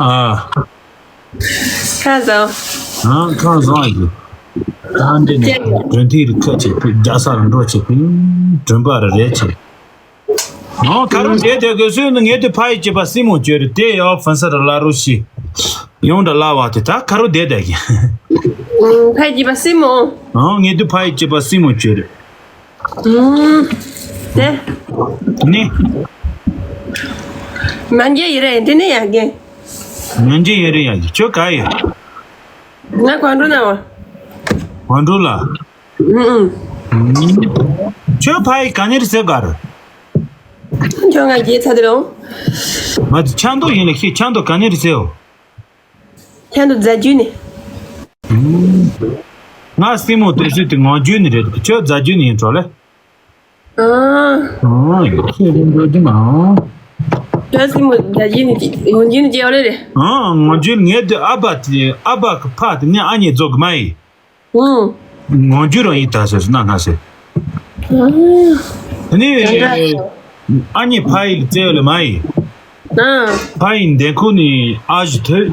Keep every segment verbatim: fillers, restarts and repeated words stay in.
ཨ། ཁ་བཟང་། ཨ། ཁ་བཟང་ཡིན། ད་འདི་ནས་ཀྱེ། གྲོན་ཐིག་རི་ཁ་བྱེད་པའི་རྒྱ་ས་རུ་འགྲོ་བྱེད་པའི་གྲོན་པ་རུ་རེད་བྱེད། ཨོ། ཁ་རུ་བསྡད་བསྡད་དགོས་སུས་ནི་ངས་དུ་ཕ་ཡི་བྱེད་པ་སྲིན་མོ་བཅོས་རེད་དེ་ཡོ་ཕན་སར་ལ་རུ་ཤི། ཡོང་འདྲ་ལ་བ་དེ་ད་ཁ་རུ་བསྡད་བསྡད་གི། ཕ་ཡི་བྱེད་པ་སྲིན་མོ། ཨོ། ངས་དུ་ཕ་ཡི་བྱེད་པ་སྲིན་མོ་བཅོས་རེད། ཨུམ། དེ། ནི། མ་འཇལ་ཡི་རེད་དེ་ནི་ཡག་གི། མ་འཇལ་ཡི་རེད་ཡག་གི་ཁྱོད་ག་ཡི། ང་གོན་འགྲོ་ན་བ། གོན་འགྲོ་ལ། ཨུམ་ཨུམ། ཁྱོད་ཕ་ཡི་ག་ནི་རེད་ཟེར་ག་རེད། ཁྱོད་ང་རྒྱལ་ཚ་དེ་རོ། ང་ཚོ་ཆང་ཏོག་ཡིན་ལ་ཤི་ཆང་ཏོག་ག་ནི་རེད་ཟེར་འོ། ཁྱེད་ཚོ་རྫ་རྒྱུད་ནས། ང་སྲིན་མོ་དེ་སྲིད་དེ་ངང་རྒྱུད་ནས་རེད། ཁྱོད་རྫ་རྒྱུད་ནས་ཡིན་འགྲོ་ལེ། ཨང་། ཨང་། ཡོད་ཚད་རིན་པོ་ཆེ་མ། ཁྱོད་སྲིན་མོ་རྫ་རྒྱུད་ནས་ཅི་ངང་རྒྱུད་ནས་ཅི་ཡོད་ལེ་རེད། ཨང་། ངང་རྒྱུད་ངས་དེ་ཨ་ཕ་དེ་ཨ་ཕ་གི་ཕ་དེ་ནས་ཨ་མྱེས་རྫོགས་གི་མ་ཡིན། ཨང་། ངང་རྒྱུད་རང་ཡིན་ད་ཟེར་སྣ་སྣ་ཟེར། ཨང་། དེ་ནས་ཨ་མྱེས་ཕ་ཡི་ལ་བཙལ་ལ་མ་ཡིན། ཨང་། ཕ་ཡི་འདན་ཁུག་ནས་ཨ་ཞིག་ཐོས།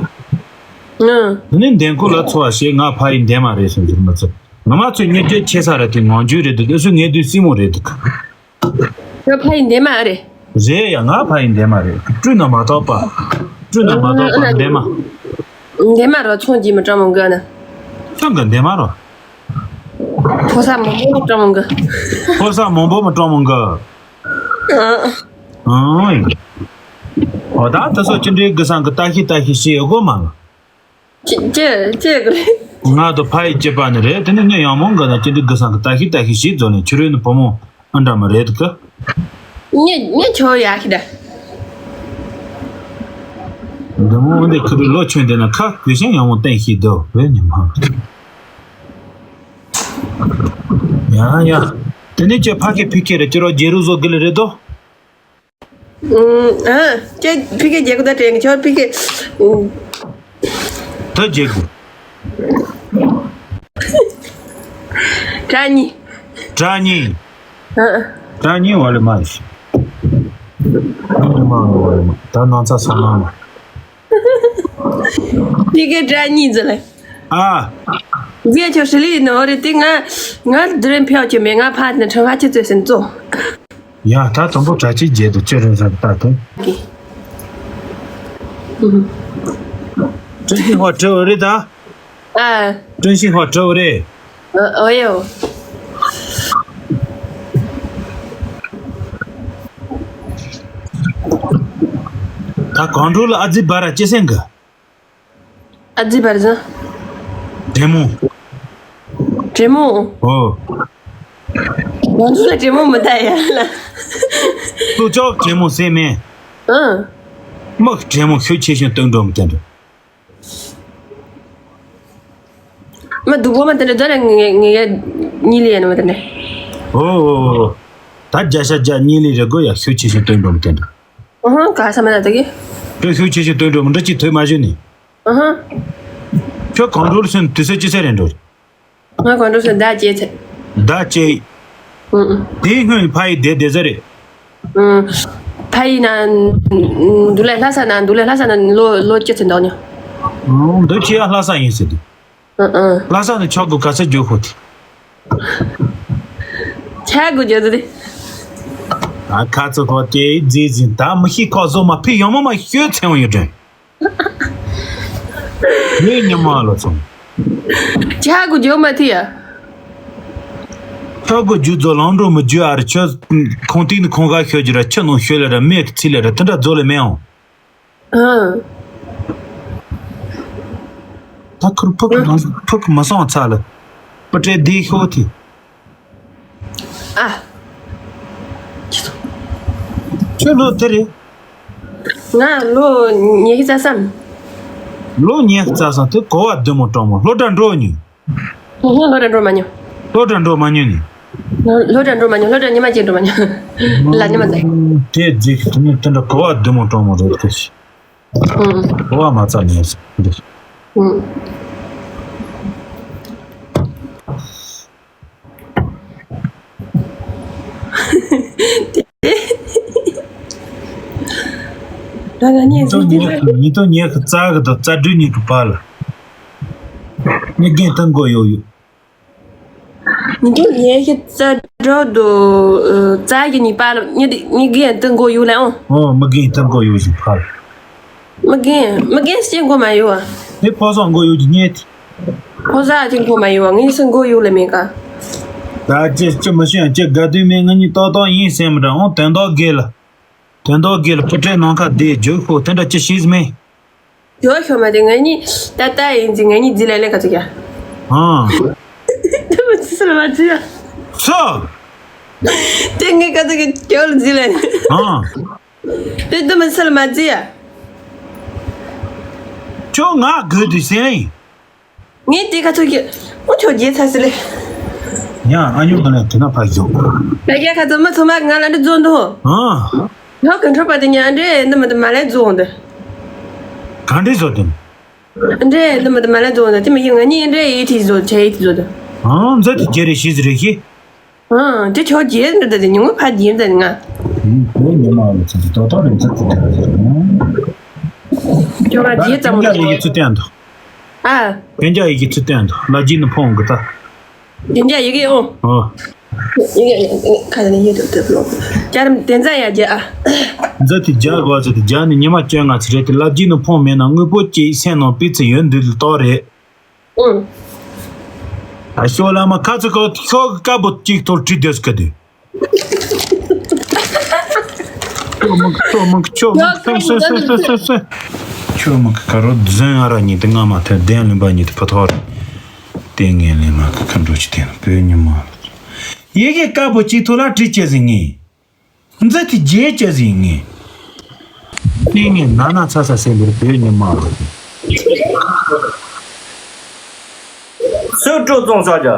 ཨང་། དེ་ནས་འདན་ཁུག་ལ་འཚོ་བ་བྱེད་ང་ཕ་ཡི་འདན་མ་རེད་སོང་ཟེར་མ་ཚད་ང་མ་ཚོས་མྱི་རྒྱུད་ཆེ་ས་ར་དེ་ངང་རྒྱུད་རེད་འདུག་དེ་སུ་ངས་དུས་སྲིན་མོ་རེད་འདུག་ཁྱོད་ཕ་ཡི་འདན་མ་རེད། རེད་ཡ། ང་ཕ་ཡི་འདན་མ་རེད། སྤྲུལ་ན་མ་གཏོགས་པ། སྤྲུལ་ན་མ་གཏོགས་པ་འདན་མ། འདན་མ་རོ་ཚོང་གྱིས་མི་སྤྲང་མོ་འགའ་ན། ཚོང་གི་འདན་མ་རོ། ཕོ་ས་མང་པོ་མི་སྤྲང་མོ་འགའ། ཕོ་ས་མང་པོ་མི་སྤྲང་མོ་འགའ། ཨང་། ཨང་། འོ་ད་ད་སོ་ཅི་འདྲའི་གི་སང་གི་ལྟ་ཤི་ལྟ་ཤི་ཤི་ཡོད་གོ་མ་ལ། ཅི་ཅི་ཅི་གི་རེད། ང་དང་ཕ་ཡི་སྐྱེས་པ་ནི་རེད། དེ་ནི་ངས་ཡང་མོ་འགའ་ན་ཅི་འདྲའི་གི་སང་གི་ལྟ་ཤི་ལྟ་ཤི་ཤི་རྫོགས་ནས་ཕྱི་རོལ་ནི་བུ་མོ་ཨ་འདྲ་མ་རེད་གི། ངས་ངས་ཁྱོད་ཡག་ཤི་ད། འདི་མོ་འདི་ཁི་རུ་ལོ་ཆུང་དེ་ན་ཁ་གུས་ཤིང་ཡང་མོ་བསྟན་ཤི་དོ་བས་ཉི་མ། ཡ་ཡ། དེ་ནས་ཁྱོད་ཕ་ཁེ་ཕི་ཁེ་རེད་ཁྱོད་རོ་རྒྱལ་རུ་བཟོ་གི་ལ་རེད་དོ། ཨུམ། ཨ། ཁྱོད་ཕི་ཁེ་རྒྱལ་ཁུ་ད་དྲན་གི་ཁྱོད་ཕི་ཁེ། ཨུམ། ད་རྒྱལ་ཁུ། དྲ་གཉིས། དྲ་གཉིས། ཨ། དྲ་གཉིས་བ་ལེ་མ་ཡིན། ཨ་ནི་མ་ནི་བ་ལེ་མ་ད་ནང་ཚ་སོང་ན་མ། ཕི་ཁེ་དྲ་གཉིས་ཟེར་ལེ། ཨ། ཟེ་ཁྱོད་ཧྲི་ལི་ནོ་རེ་ཏི་ང་ང་དུ་རེན་ཕྱོགས་ཁྱོད་མེ་ང་ཕ་ནི་ཁྲང་ཧ་ཆི་ཙོས་སེམས་ཙོ། ཡ་ད་དང་པོ་གྲ་ཅི་རྒྱལ་དུ་ཅི་རེད་ཟེར་ལྟ་དུ། ཀི། ཀྲུང་ཤིན་ཧོ་ཁྲི་འོ་རེད་ད། ཨ། ཀྲུང་ཤིན་ཧོ་ཁྲི་འོ་རེད། ཨ་ཨོ་ཡོ། ད་གང་འགྲོ་ལ་ཨ་ཙི་བ་ར་ཅི་སེང་གི། ཨ་ཙི་བར་ཟ། དྲེ་མོ། དྲེ་མོ། ཨོ། ང་ཚོ་ལ་དྲེ་མོ་མི་ལྟ་ཡ་ལ། ལྷོ་ཕྱོགས་དྲེ་མོ་ཟེར་མེད། ཨ། དམག་དྲེ་མོ་ཤུགས་ཆེ་ཞིང་སྟོན་འགྲོ་མི་བསྟན་འགྲོ། མ་སྡུག་པོ་མ་དེ་འདྲ་ད་ལ་ངེ་ངེ་གཉིས་ལས་ཡ་ན་མ་དེ་འདྲ། ཨོ་ཨོ་ཨོ། ད་བརྒྱ་ཆ་བརྒྱ་གཉིས་ལས་རེ་དགོས་ཡ་ཤུགས་ཆེ་ཞིང་སྟོན་འགྲོ་མི་བསྟན་འགྲོ། ཨོ་ཧང་ག་ས་མ་ན་ད་གི། ཁྱོད་ཤུགས་ཆེ་ཞིང་སྟོན་འགྲོ་མི་འདྲ་ཅིག་ཐོས་མ་བྱུང་ནི། ཨོ་ཧང་། ཁྱོད་གང་འགྲོ་ལ་སོན་དུས་ཚོད་ཅི་ཚད་རེད་འགྲོ། ང་གང་འགྲོ་སོན་ཟླ་བརྒྱད་ཚད། ཟླ་བརྒྱད། ཨུ་ཨུ། དེའི་སྔོན་ཕ་ཡི་བསྡད་བསྡད་ས་རེད། ཨུ། ཕ་ཡི་ན། འདུག་ལས་ལྷ་ས་ན་འདུག་ལས་ལྷ་ས་ན་ལོ་ལོ་བཅུ་ཚད་འདུག་ནི། ཨུ་འདུག་ཁྱེད་ཡང་ལྷ་ས་ཡིན་ཟེར་དུས། ཨུ་ཨུ། ལྷ་ས་ནས་ཆོག་གོ་ག་ས་རྒྱུ་ཁོ་དེ། ཆ་དགོས་རྒྱུ་དེ། ཨ་ཁ་ཚོ་ཁོ་དེ་རྫི་རྫི་ད་མི་ཤེས་ཁོ་བཟོ་མ་ཕི་ཡོང་མ་མ་ཤོད་ཚེ་ཡོང་ཡོད་དྲན། ངའི་ཉི་མ་ལོ་ཚོང་། ཆ་དགོས་རྒྱུ་མ་ཐི་ཡ། ཆ་དགོས་རྒྱུ་ཚོ་ལང་འགྲོ་མི་རྒྱུ་ཨ་རི་ཆོས་ཁོང་ཏིག་ནི་ཁོང་ག་ཤོད་རྒྱུ་ར་ཆུ་ནང་ཤོད་ལ་ར་མེད་ཀི་ཚི་ལ་ར་དེ་འདྲ་རྫོ་ལ་མེད་ཨང་། ཨང་། ད་ཁུར་ཕུག་གི་མ་ཕུག་གི་མ་སོང་ཚ་ལ། པ་ཏྲེ་དེ་ཤོ་ཐི། ཨ། ཁྱོད་ལོ་དེ་རེད། ང་ལོ་ཉི་ཤུ་རྩ་གསུམ། ལོ་ཉི་ཤུ་རྩ་གསུམ་དེ་གོ་བ་བདེ་མོ་སྤྲང་མོ་སློབ་གྲྭ་འགྲོ་མྱོང་། ངས་སློབ་གྲྭ་འགྲོ་མ་མྱོང་། སློབ་གྲྭ་འགྲོ་མ་མྱོང་ནི། ང་སློབ་གྲྭ་འགྲོ་མ་མྱོང་། སློབ་གྲྭ་ཉི་མ་གཅིག་འགྲོ་མ་མྱོང་། ལ་ཉི་མ་ཚད། དེ་རྫིག་དེ་ནི་དེ་འདྲ་གོ་བ་བདེ་མོ་སྤྲང་མོ་རེད་དེ། ཧུམ། གོ་བ་མ་ཚ་ནས་འདི། ཧུམ། ད་ང་གཉིས་ཉིས་སྟོང་ཉི་ཉི་སྟོང་ཉི་ཤུ་རྩ་དགུ་དང་རྩ་དྲུག་གཉིས་ཀྱི་བར་ལ། ངས་རྒན་ཐུག་མགོ་གཡོག་ཡོད། ཉིས་སྟོང་ཉི་ཤུ་རྩ་དྲུག་དང་རྩ་བཞི་གཉིས་བར་ལ་ཉི་ཉི་རྒན་ཐུག་མགོ་གཡོག་ལ་ཨང་། ཨོ་མི་རྒན་ཐུག་མགོ་གཡོག་བཞིན་བར་ལ། མི་རྒན་མི་རྒན་སྐྱེ་མགོ་མ་ཡོད་བ། ངས་ཕོ་སོང་མགོ་གཡོག་གི་ཉེ་དེ། ཕོ་སོང་སྐྱེ་མགོ་མ་ཡོད་བ། ངས་སུ་མགོ་གཡོག་ལ་མེད་ཀ། ད་ཅི་ཅི་མི་ཤེས་ཡང་ཅི་དགའ་དུས་མེད། ང་གཉིས་ཏོག་ཏོག་ཡིན་སེམས་མི་འདྲ་ཨང་། དོན་དག་དགེ་ལ། དོན་དག་དགེ་ལ་སྤུ་གྲལ་ནང་ཁ་བསྡད་རྒྱུགས་ཤོག་དེ་འདྲ་ཅི་ཤེས་མེད། ཡོ་ཤོ་མ་དེ་ང་གཉིས་ད་ལྟ་ཡིན་ཟིན་ང་གཉིས་རྫི་ལ་ལེན་ག་ཚོད་ཀྱ། ཨང་། དེ་མི་ཚེ་སུ་ལ་མ་རྫི་ཡ། སུ། དེ་ངས་ག་ཚོད་ཀྱི་ཁྱོད་ལ་རྫི་ལ་ལེན། ཨང་། དེ་དེ་མི་ཚེ་ལ་མ་རྫི་ཡ། ཁྱོད་ང་དགོས་དུས་ཟིན་ལེན། ངས་དེ་ག་ཚོད་ཀྱི་ཨོ་ཁྱོད་རྒྱལ་ཚ་སི་ལེ། ཡང་ཨ་ཉོ་ང་ལ་དེ་ན་ཕ་ཡོ། ད་རྒྱལ་ཁ་ཚོད་མ་ཚོད་མ་ང་ལ་འདི་རྫོང་དུ། ཨང་། ཡོ་ག་འཕྲོད་པ་དེ་ཉ་འདྲེ་འདི་མི་འདི་མ་ལས་རྫོང་འདི། ག་འདྲེ་བཟོ་དེ། འདྲེ་འདི་མི་འདི་མ་ལས་རྫོང་འདི་དེ་མི་ཡི་ང་གཉིས་འདྲེ་ཡི་ཐི་བཟོ་ཆེ་ཡི་ཐི་བཟོ་འདི། ཨང་། མཛད་དེ་རྒྱལ་རེ་ཤིས་རེ་ཤི། ཨང་། དེ་ཆོག་རྒྱལ་འདི་ད་དེ་ཉུང་ངུ་ཕ་རྒྱལ་འདི་ང་། བོད་ཉི་མ་ལ་ཚོད་ཏོ་ཏོ་རེ་མཛད་དེ་རྒྱལ་རེ་ཤི། ཁྱོད་ང་རྒྱལ་ཙམ་ལ་ཡི་ཚུལ་བསྟན་དོ། ཨ། གན་རྒྱ་ཡི་གེ་ཚུལ་བསྟན་དོ་ལ་ཇི་ནི་ཕོང་གི་ད། གན་རྒྱ་ཡི་གེ་ཨོ། ཨོ། ཡི་གེ་ཁ་ནས་ཡི་དུ་དུ་ལོ། རྒྱ་རམ་དེ་ཚ་ཡ་རྒྱ་ཨ། མཛད་དེ་རྒྱ་གོ་ཚོད་དེ་རྒྱ་ནི་ཉི་མ་བཅོ་ལྔ་ཚེ་རེད་དེ་ལ་ཇི་ནི་ཕོང་མེད་ན་དངོས་པོ་ཅིག་སེམས་ནང་པི་ཚེ་ཡོད་འདུག་ལྟོ་རེད། ཨོ། ཨ་ཤོ་ལ་མ་ཁ་ཚུ་ཁོ་ཤོ་ཀ་པོ་ཅིག་ཐོར་ཁྲི་དེ་སྐད་དུ། ཁྱོད་མང་ཁྱོད་མང་ཁྱོད་མང་ཁྱོད་སོ་སོ་སོ་སོ་སོ། ཁྱོད་མང་ཁ་རོ་རྫུན་ཨ་ར་ཉིད་དེ་ང་མ་ཐོན་བདེན་ལུམ་པ་ཉིད་དེ་ཕ་ཐོག་རེད། དེ་ངས་ལས་མ་ཁ་ཁ་འགྲོ་ཅི་དེ་ན་བོད་ཉི་མ། ཡི་གེ་དཀར་པོ་གཅིག་ཐོག་ལ་བྲིས་བྱས་ཟིན་ངེས། མཛད་དེ་རྒྱལ་བྱས་ཟིན་ངེས། ནི་ངས་ན་ན་ཚ་ཚ་སེམས་པར་བོད་ཉི་མ་ལ། སུ་སྤྲོ་བཙོང་ས་ཀྱ།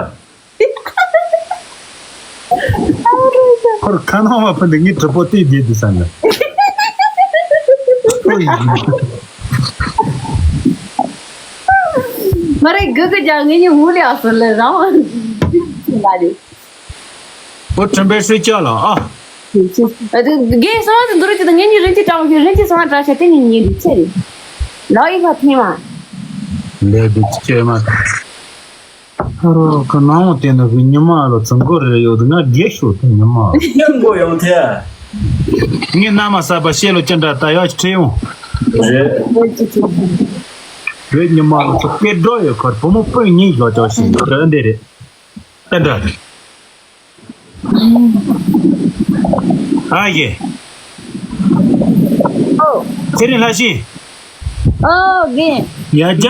ཁོར་ཁ་ནང་མ་ཕུ་འདི་ངའི་གྲུབ་པོ་དེ་རྒྱས་དུ་ས་ན། མ་རེད་གི་གི་ཀྱང་ངེད་གཉིས་མུ་ལ་ཡག་སོ་ལེ་རང་ལ་རེད། ཨོ་ཁྲིམས་དཔོན་ཧྲི་ཅག་ལ་ཨ། རྒན་སོང་བ་དུ་འདུག་རེད་ཀྱི་ངེད་གཉིས་རིན་ཆེན་དྲང་བའི་རིན་ཆེན་སོང་བ་དྲང་བྱ་དེ་ངེད་གཉིས་འདི་ཚེ་རེད། ལོ་ཡི་བ་ཐེངས་མ། ལས་འདི་ཚེ་མ། ཨ་རོ་ཁ་ནང་དེ་ནི་བུ་ཉི་མ་ལོ་ཚང་གོ་རེ་ཡོད་ང་རྒས་ཤོག་དེ་ཉི་མ། སྙན་གོ་ཡོང་ཐལ། ངས་མནའ་མ་ཟ་བ་ཤེས་ལོ་ཅི་འདྲ་ད་ཡག་ཁྲིད་ཡོང་། རེད། བུ་ཉི་མ་ལོ་ཚོ་སྐད་སྒྲོག་ཡོད་ཁར་བུ་མོ་སྤུན་གཉིས་ཡོད་ཅོག་ཞིག་འདུག་རེད་འདི་རེད། ཨ་འདྲ་རེད། ཨ་ཡེ། ཨོ། ཚེ་རིང་ལྷ་ཤི། ཨོ་རྒན། ཡ་ཇ།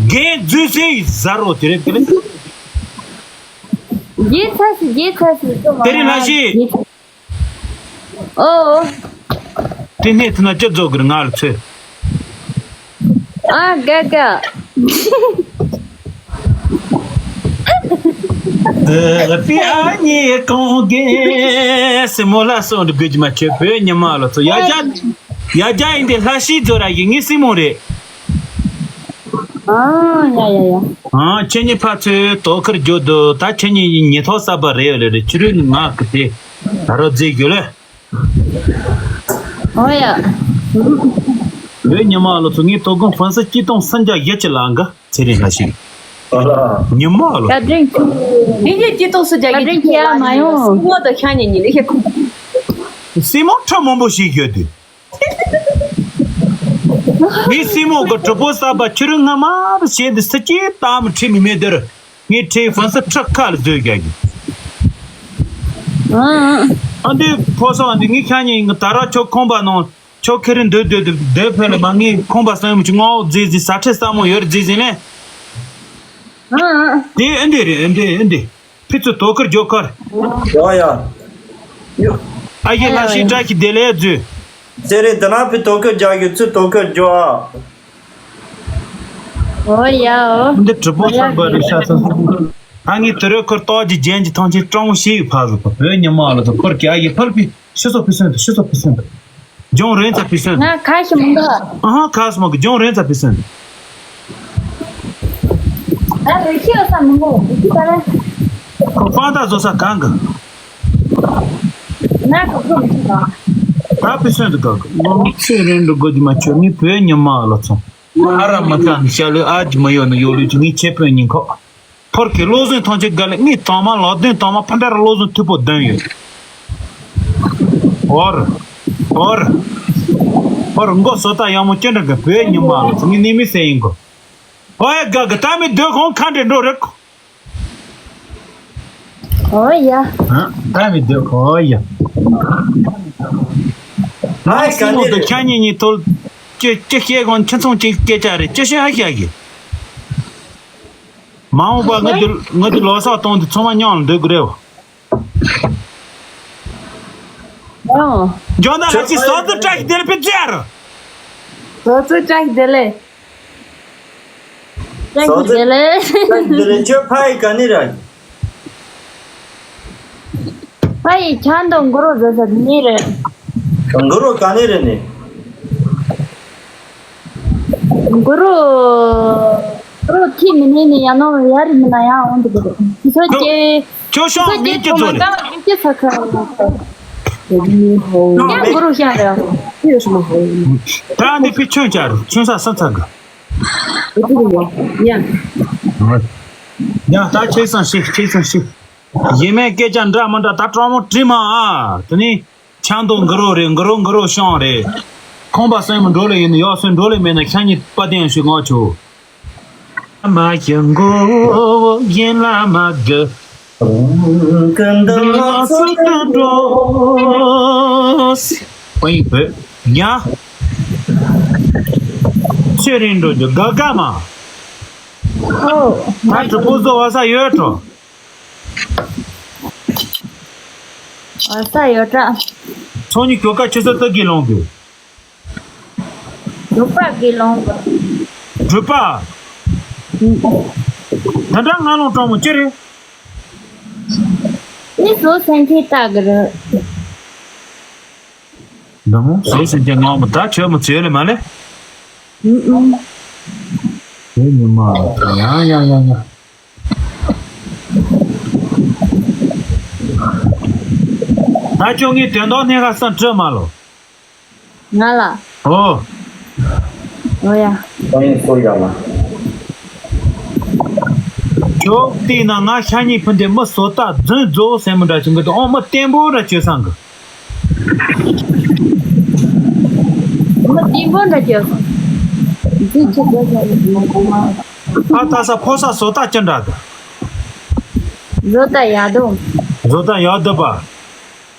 རྒན་རྫུས་སེ་ཟ་རོ་དེ་རེད་དེ་རེད། རྒྱས་ཚ་སི་རྒྱས་ཚ་སི་ཚེ་རིང་ལྷ་ཤི། ཨོ། དེ་ནས་ཐུ་ན་ཅི་རྫོགས་གི་ང་ལ་ཚོད། ཨ་དགའ་དགའ། པི་ཨ་ཉི་གོང་གེ་སི་མོ་ལ་སོང་འདི་དགོས་ཀྱི་མ་ཁྱོད་བོད་ཉི་མ་ལ་ཚོ་ཡ་རྒྱ་ཡ་རྒྱ་ཡིན་ཏེ་ལྷ་ཤི་རྫོ་ར་ཡིན་ངའི་སྲིང་མོ་རེད། ཨ་ཡ་ཡ་ཡ། ཨ་ཁྱེད་གཉིས་ཕ་ཚོས་དོ་ཁུར་རྒྱོ་དུ་ད་ཁྱེད་གཉིས་ཉི་ཐོག་གསར་པ་རེད་ཡོད་ལེ་རེད་ཕྱི་རོལ་ནི་ང་གི་དེ་ད་རོ་རྫས་རྒྱུ་ལེ། ཨོ་ཡ། བོད་ཉི་མ་ལོ་ཚོ་ངའི་དོ་དགོང་ཧྥན་སི་སྐྱིད་གཏོང་སུམ་བརྒྱ་བཞི་བཅུ་ལ་འགའ་ཚེ་རིང་ལྷ་ཞིག་ཉི་མ་ལོ། བཀའ་དྲིན་ཆེ། ངེད་ཀྱི་སྐྱིད་གཏོང་སུམ་བརྒྱ་བཀའ་དྲིན་ཆེ་ཡ་མ་ཡོང་། སྲིང་མོ་དང་ཤ་ཉེ་ཉེ་ལེ་ཤ་ཁུ། སྲིང་མོ་ཁྲ་མང་པོ་ཞིག་ཡོད་དུས། ངའི་སྲིང་མོ་གི་གྲོགས་པོ་གསར་པ་ཁྱོད་རང་ང་མར་བྱས་འདི་སུ་སྐྱིད་དམ་ཁྲིད་མི་མེད་དེར། ངས་ཁྲིད་ཧྥན་སི་ཁྲག་ཁ་ལ་བཟོས་རྒྱག་གི། ཨ་འདི་ཕོ་སོང་འདི་ངའི་ཁ་ཉིན་ད་ར་ཁྱོད་ཁོང་པ་ནང་ཁྱོད་ཁེ་རིན་སྡོད་སྡོད་སྡོད་སྡོད་ཕེ་ལ་མ་ངའི་ཁོང་པ་སོང་ཡོང་ཅི་ངའོ་རྫི་རྫི་ས་ཁྲི་ས་མོ་ཡོད་རྫི་རྫི་ནས། དེ་ཨ་འདི་རེད་ཨ་འདི་ཨ་འདི་ཕི་ཚུ་དོ་ཁུར་རྒྱོ་ཁར། ཡ་ཡ། ཨ་ཡེ་ལྷ་ཤི་བཀྲ་ཤིས་བདེ་ལེགས་རྫུས། ཟེར་རེད་འདི་ན་ཕི་དོ་ཁུར་རྒྱག་གི་ཚུ་དོ་ཁུར་རྒྱོ་ཨ། ཨོ་ཡ་ཨོ། འདི་གྲུབ་པོ་བསམ་པ་རེད་ཤ་ཚ་ཚ། ཨ་ངའི་དུ་རེ་ཁོར་ཏོག་གི་རྒྱན་གྱི་ཐང་ཆེན་སྤྲང་བོ་ཞིག་ཕ་ཟུ་པ་བོད་ཉི་མ་ལ་ཚོ་ཁོར་གྱི་ཨ་ཡེ་ཕར་ཕི་ཤི་སོ་ཕི་སོན་དུ་ཤི་སོ་ཕི་སོན་དུ། ལྗོང་རེན་ཚ་ཕི་སོན་དུ། ང་ཁ་ཤི་མི་འདུག་ཨ་ཧ་ཁ་སི་མ་གི་ལྗོང་རེན་ཚ་ཕི་སོན་དུ། ང་རེ་ཤི་ཡོད་ས་མི་འགོ་འདི་ཁྱི་ད་ལ། ཁོ་ཕང་ད་བཟོ་ས་གང་གི། ང་ཁོ་ཁོ་མི་ཤི་ག་ད་དཔེ་སོན་དུ་དགག་གི་ངོ་མི་ཚེ་རིང་འགྲོ་དགོས་ཀྱི་མ་ཆོད་ངའི་བོད་ཉི་མ་ལ་ཚོང་ཨ་ར་མ་ཐག་ནི་ཤ་ལོས་ཨ་ཅི་མ་ཡོད་ནི་ཡོད་ལུས་ཀྱི་ངའི་ཆེ་བོད་ཉིན་ཁོག་ཕོར་གི་བློ་བཟང་ཐང་ཆེ་དགའ་ལས་ངའི་དང་མ་ལག་དོན་དང་མ་ཕ་འདྲ་ར་བློ་བཟང་མཐུ་པོ་ལྡན་ཡོད། ཧོར། ཧོར། ཧོར་མགོ་བཟོ་ལྟ་ཡག་མོ་ཅི་འདྲ་གི་བོད་ཉི་མ་ལ་ཚོང་ངའི་ནི་མི་སེ་ཡིན་གོ་ཧོ་ཧེ་དགའ་གི་ད་མི་སྡོད་ཁོང་ཁ་འདྲེ་འགྲོ་རེད་གོ་ཨོ་ཡ། ད་མི་སྡོད་ཁོ་ཡ། ང་སྲིང་མོ་དང་ཁྱེད་གཉིས་གཉིས་ཐོལ། ཅི་ཅི་བཤད་གོང་ཁྱི་ཚང་གཅིག་སྐད་ཆ་རེད་ཅི་བཤད་ཧ་ཤ་གི་མ་འོངས་པ་ང་དུ་ང་དུ་ལོ་གསར་གཏོང་དུས་ཚང་མ་མཉམ་ལ་སྡོད་དགོས་རེད་བ། ཨོ། འཇོན་ད་ལ་ཅི་བཟོ་ཚོད་བཀྲ་ཤིས་བདེ་ལེགས་ཕེབས་ཅེར། བཟོ་ཚོད་བཀྲ་ཤིས་བདེ་ལེགས། ཀྲང་གི་དེ་ལས། ཀྲང་གི་དེ་ལས་ཁྱོད་ཕ་ཡི་ག་ནི་ར། ཕ་ཡི་ཆང་དང་གུ་རུ་བཟོ་ས་ནི་རེད། གུ་རུ་ག་ནི་རེད་ནི། གུ་རུ། གུ་རུ་ཐི་མི་ནི་ནི་ཡ་ནོ་ཡ་རི་མི་ན་ཡ་འོང་དུ་གུ་རུ། ཁྱི་ཚོ་ཀྱེ། ཁྱོད་ཤོག་མིག་ཀྱི་ཚོ་རེད། ཁྱི་ཚོ་ཁ། ཡང་གུ་རུ་ཤ་རེད། ད་འདི་ཕི་ཆོན་ཆ་རུ་ཆོན་ས་ས་ཚ་ག་ཡ། ཡ་ད་ཁྱེད་སང་ཤིག་ཁྱེད་སང་ཤིག་ཡེ་མེད་སྐད་ཆ་འདྲ་མི་འདྲ་ད་གྲོགས་མོ་དྲི་མ་ཨ། དེ་ནི་ཆང་དང་གུ་རུ་རེད། གུ་རུ་གུ་རུ་ཤང་རེད། ཁོང་པ་སེམས་མི་འགྲོ་ལེ་ཡིན་ཡོག་སེམས་འགྲོ་ལེ་མེད་ན་ཤ་ཉི་པ་ཏན་ཞིག་ངོ་ཆུ། མ་ཡི་མགོ་ཡིན་ལ་མ་གི་ཀུན་ཏུ་ལོ་ཚོད་དུ་འགྲོ། ཨོ་ཡིན་བོད་ཉ། ཚེ་རིང་འགྲོ་རྒྱུ་དགའ་དགའ་མ། ཨོ། ང་གྲུ་པོ་བཟོ་བ་ས་ཡོད་འགྲོ། བ་ས་ཡོད་འདྲ། ཚོགས་གཉིས་གྱོད་ཀ་ཆུ་ཚོད་དག་གི་ལོང་གི་སྒྲུབ་པ་གི་ལོང་གི་སྒྲུབ་པ། ད་འདྲ་ང་ལོང་གྲོང་མོ་ཅི་རེད། ནི་བཟོ་སེམས་ཅན་ལྟ་གི་རེད། འདི་མོ་བཟོ་སེམས་ཅན་ངོ་མ་ད་ཆོས་མོ་བྱོས་ལེ་མ་ལེ། ཨུ་ཨུ། དེ་ཉི་མ་ཡང་ཡང་ཡང་ཡང་། ད་ཁྱོད་ངའི་དོན་དག་སྣེ་ཁ་སང་སྤྲོད་མ་ལོ། ང་ལ། ཨོ། ཨོ་ཡ། ཁྱོད་བལྟས་ན་ང་ཤ་ཉེ་ཕུ་འདི་མི་བཟོ་ལྟ་རྫུན་རྫོགས་སེམས་མི་འདྲ་བྱུང་གི་འདུག་ཨོ་མི་བརྟན་པོ་འདྲ་བྱོས་སང་གི་མི་བརྟན་པོ་འདྲ་བྱོས་སང་། རྫུན་ཆེ་དགོས་ས་རེད་མ་གོ་མ། ཨ་ད་ས་ཕོ་ས་བཟོ་ལྟ་ཅི་འདྲ་འདུག་བཟོ་ལྟ་ཡག་འདུག་བཟོ་ལྟ་ཡག་འདུག་པ།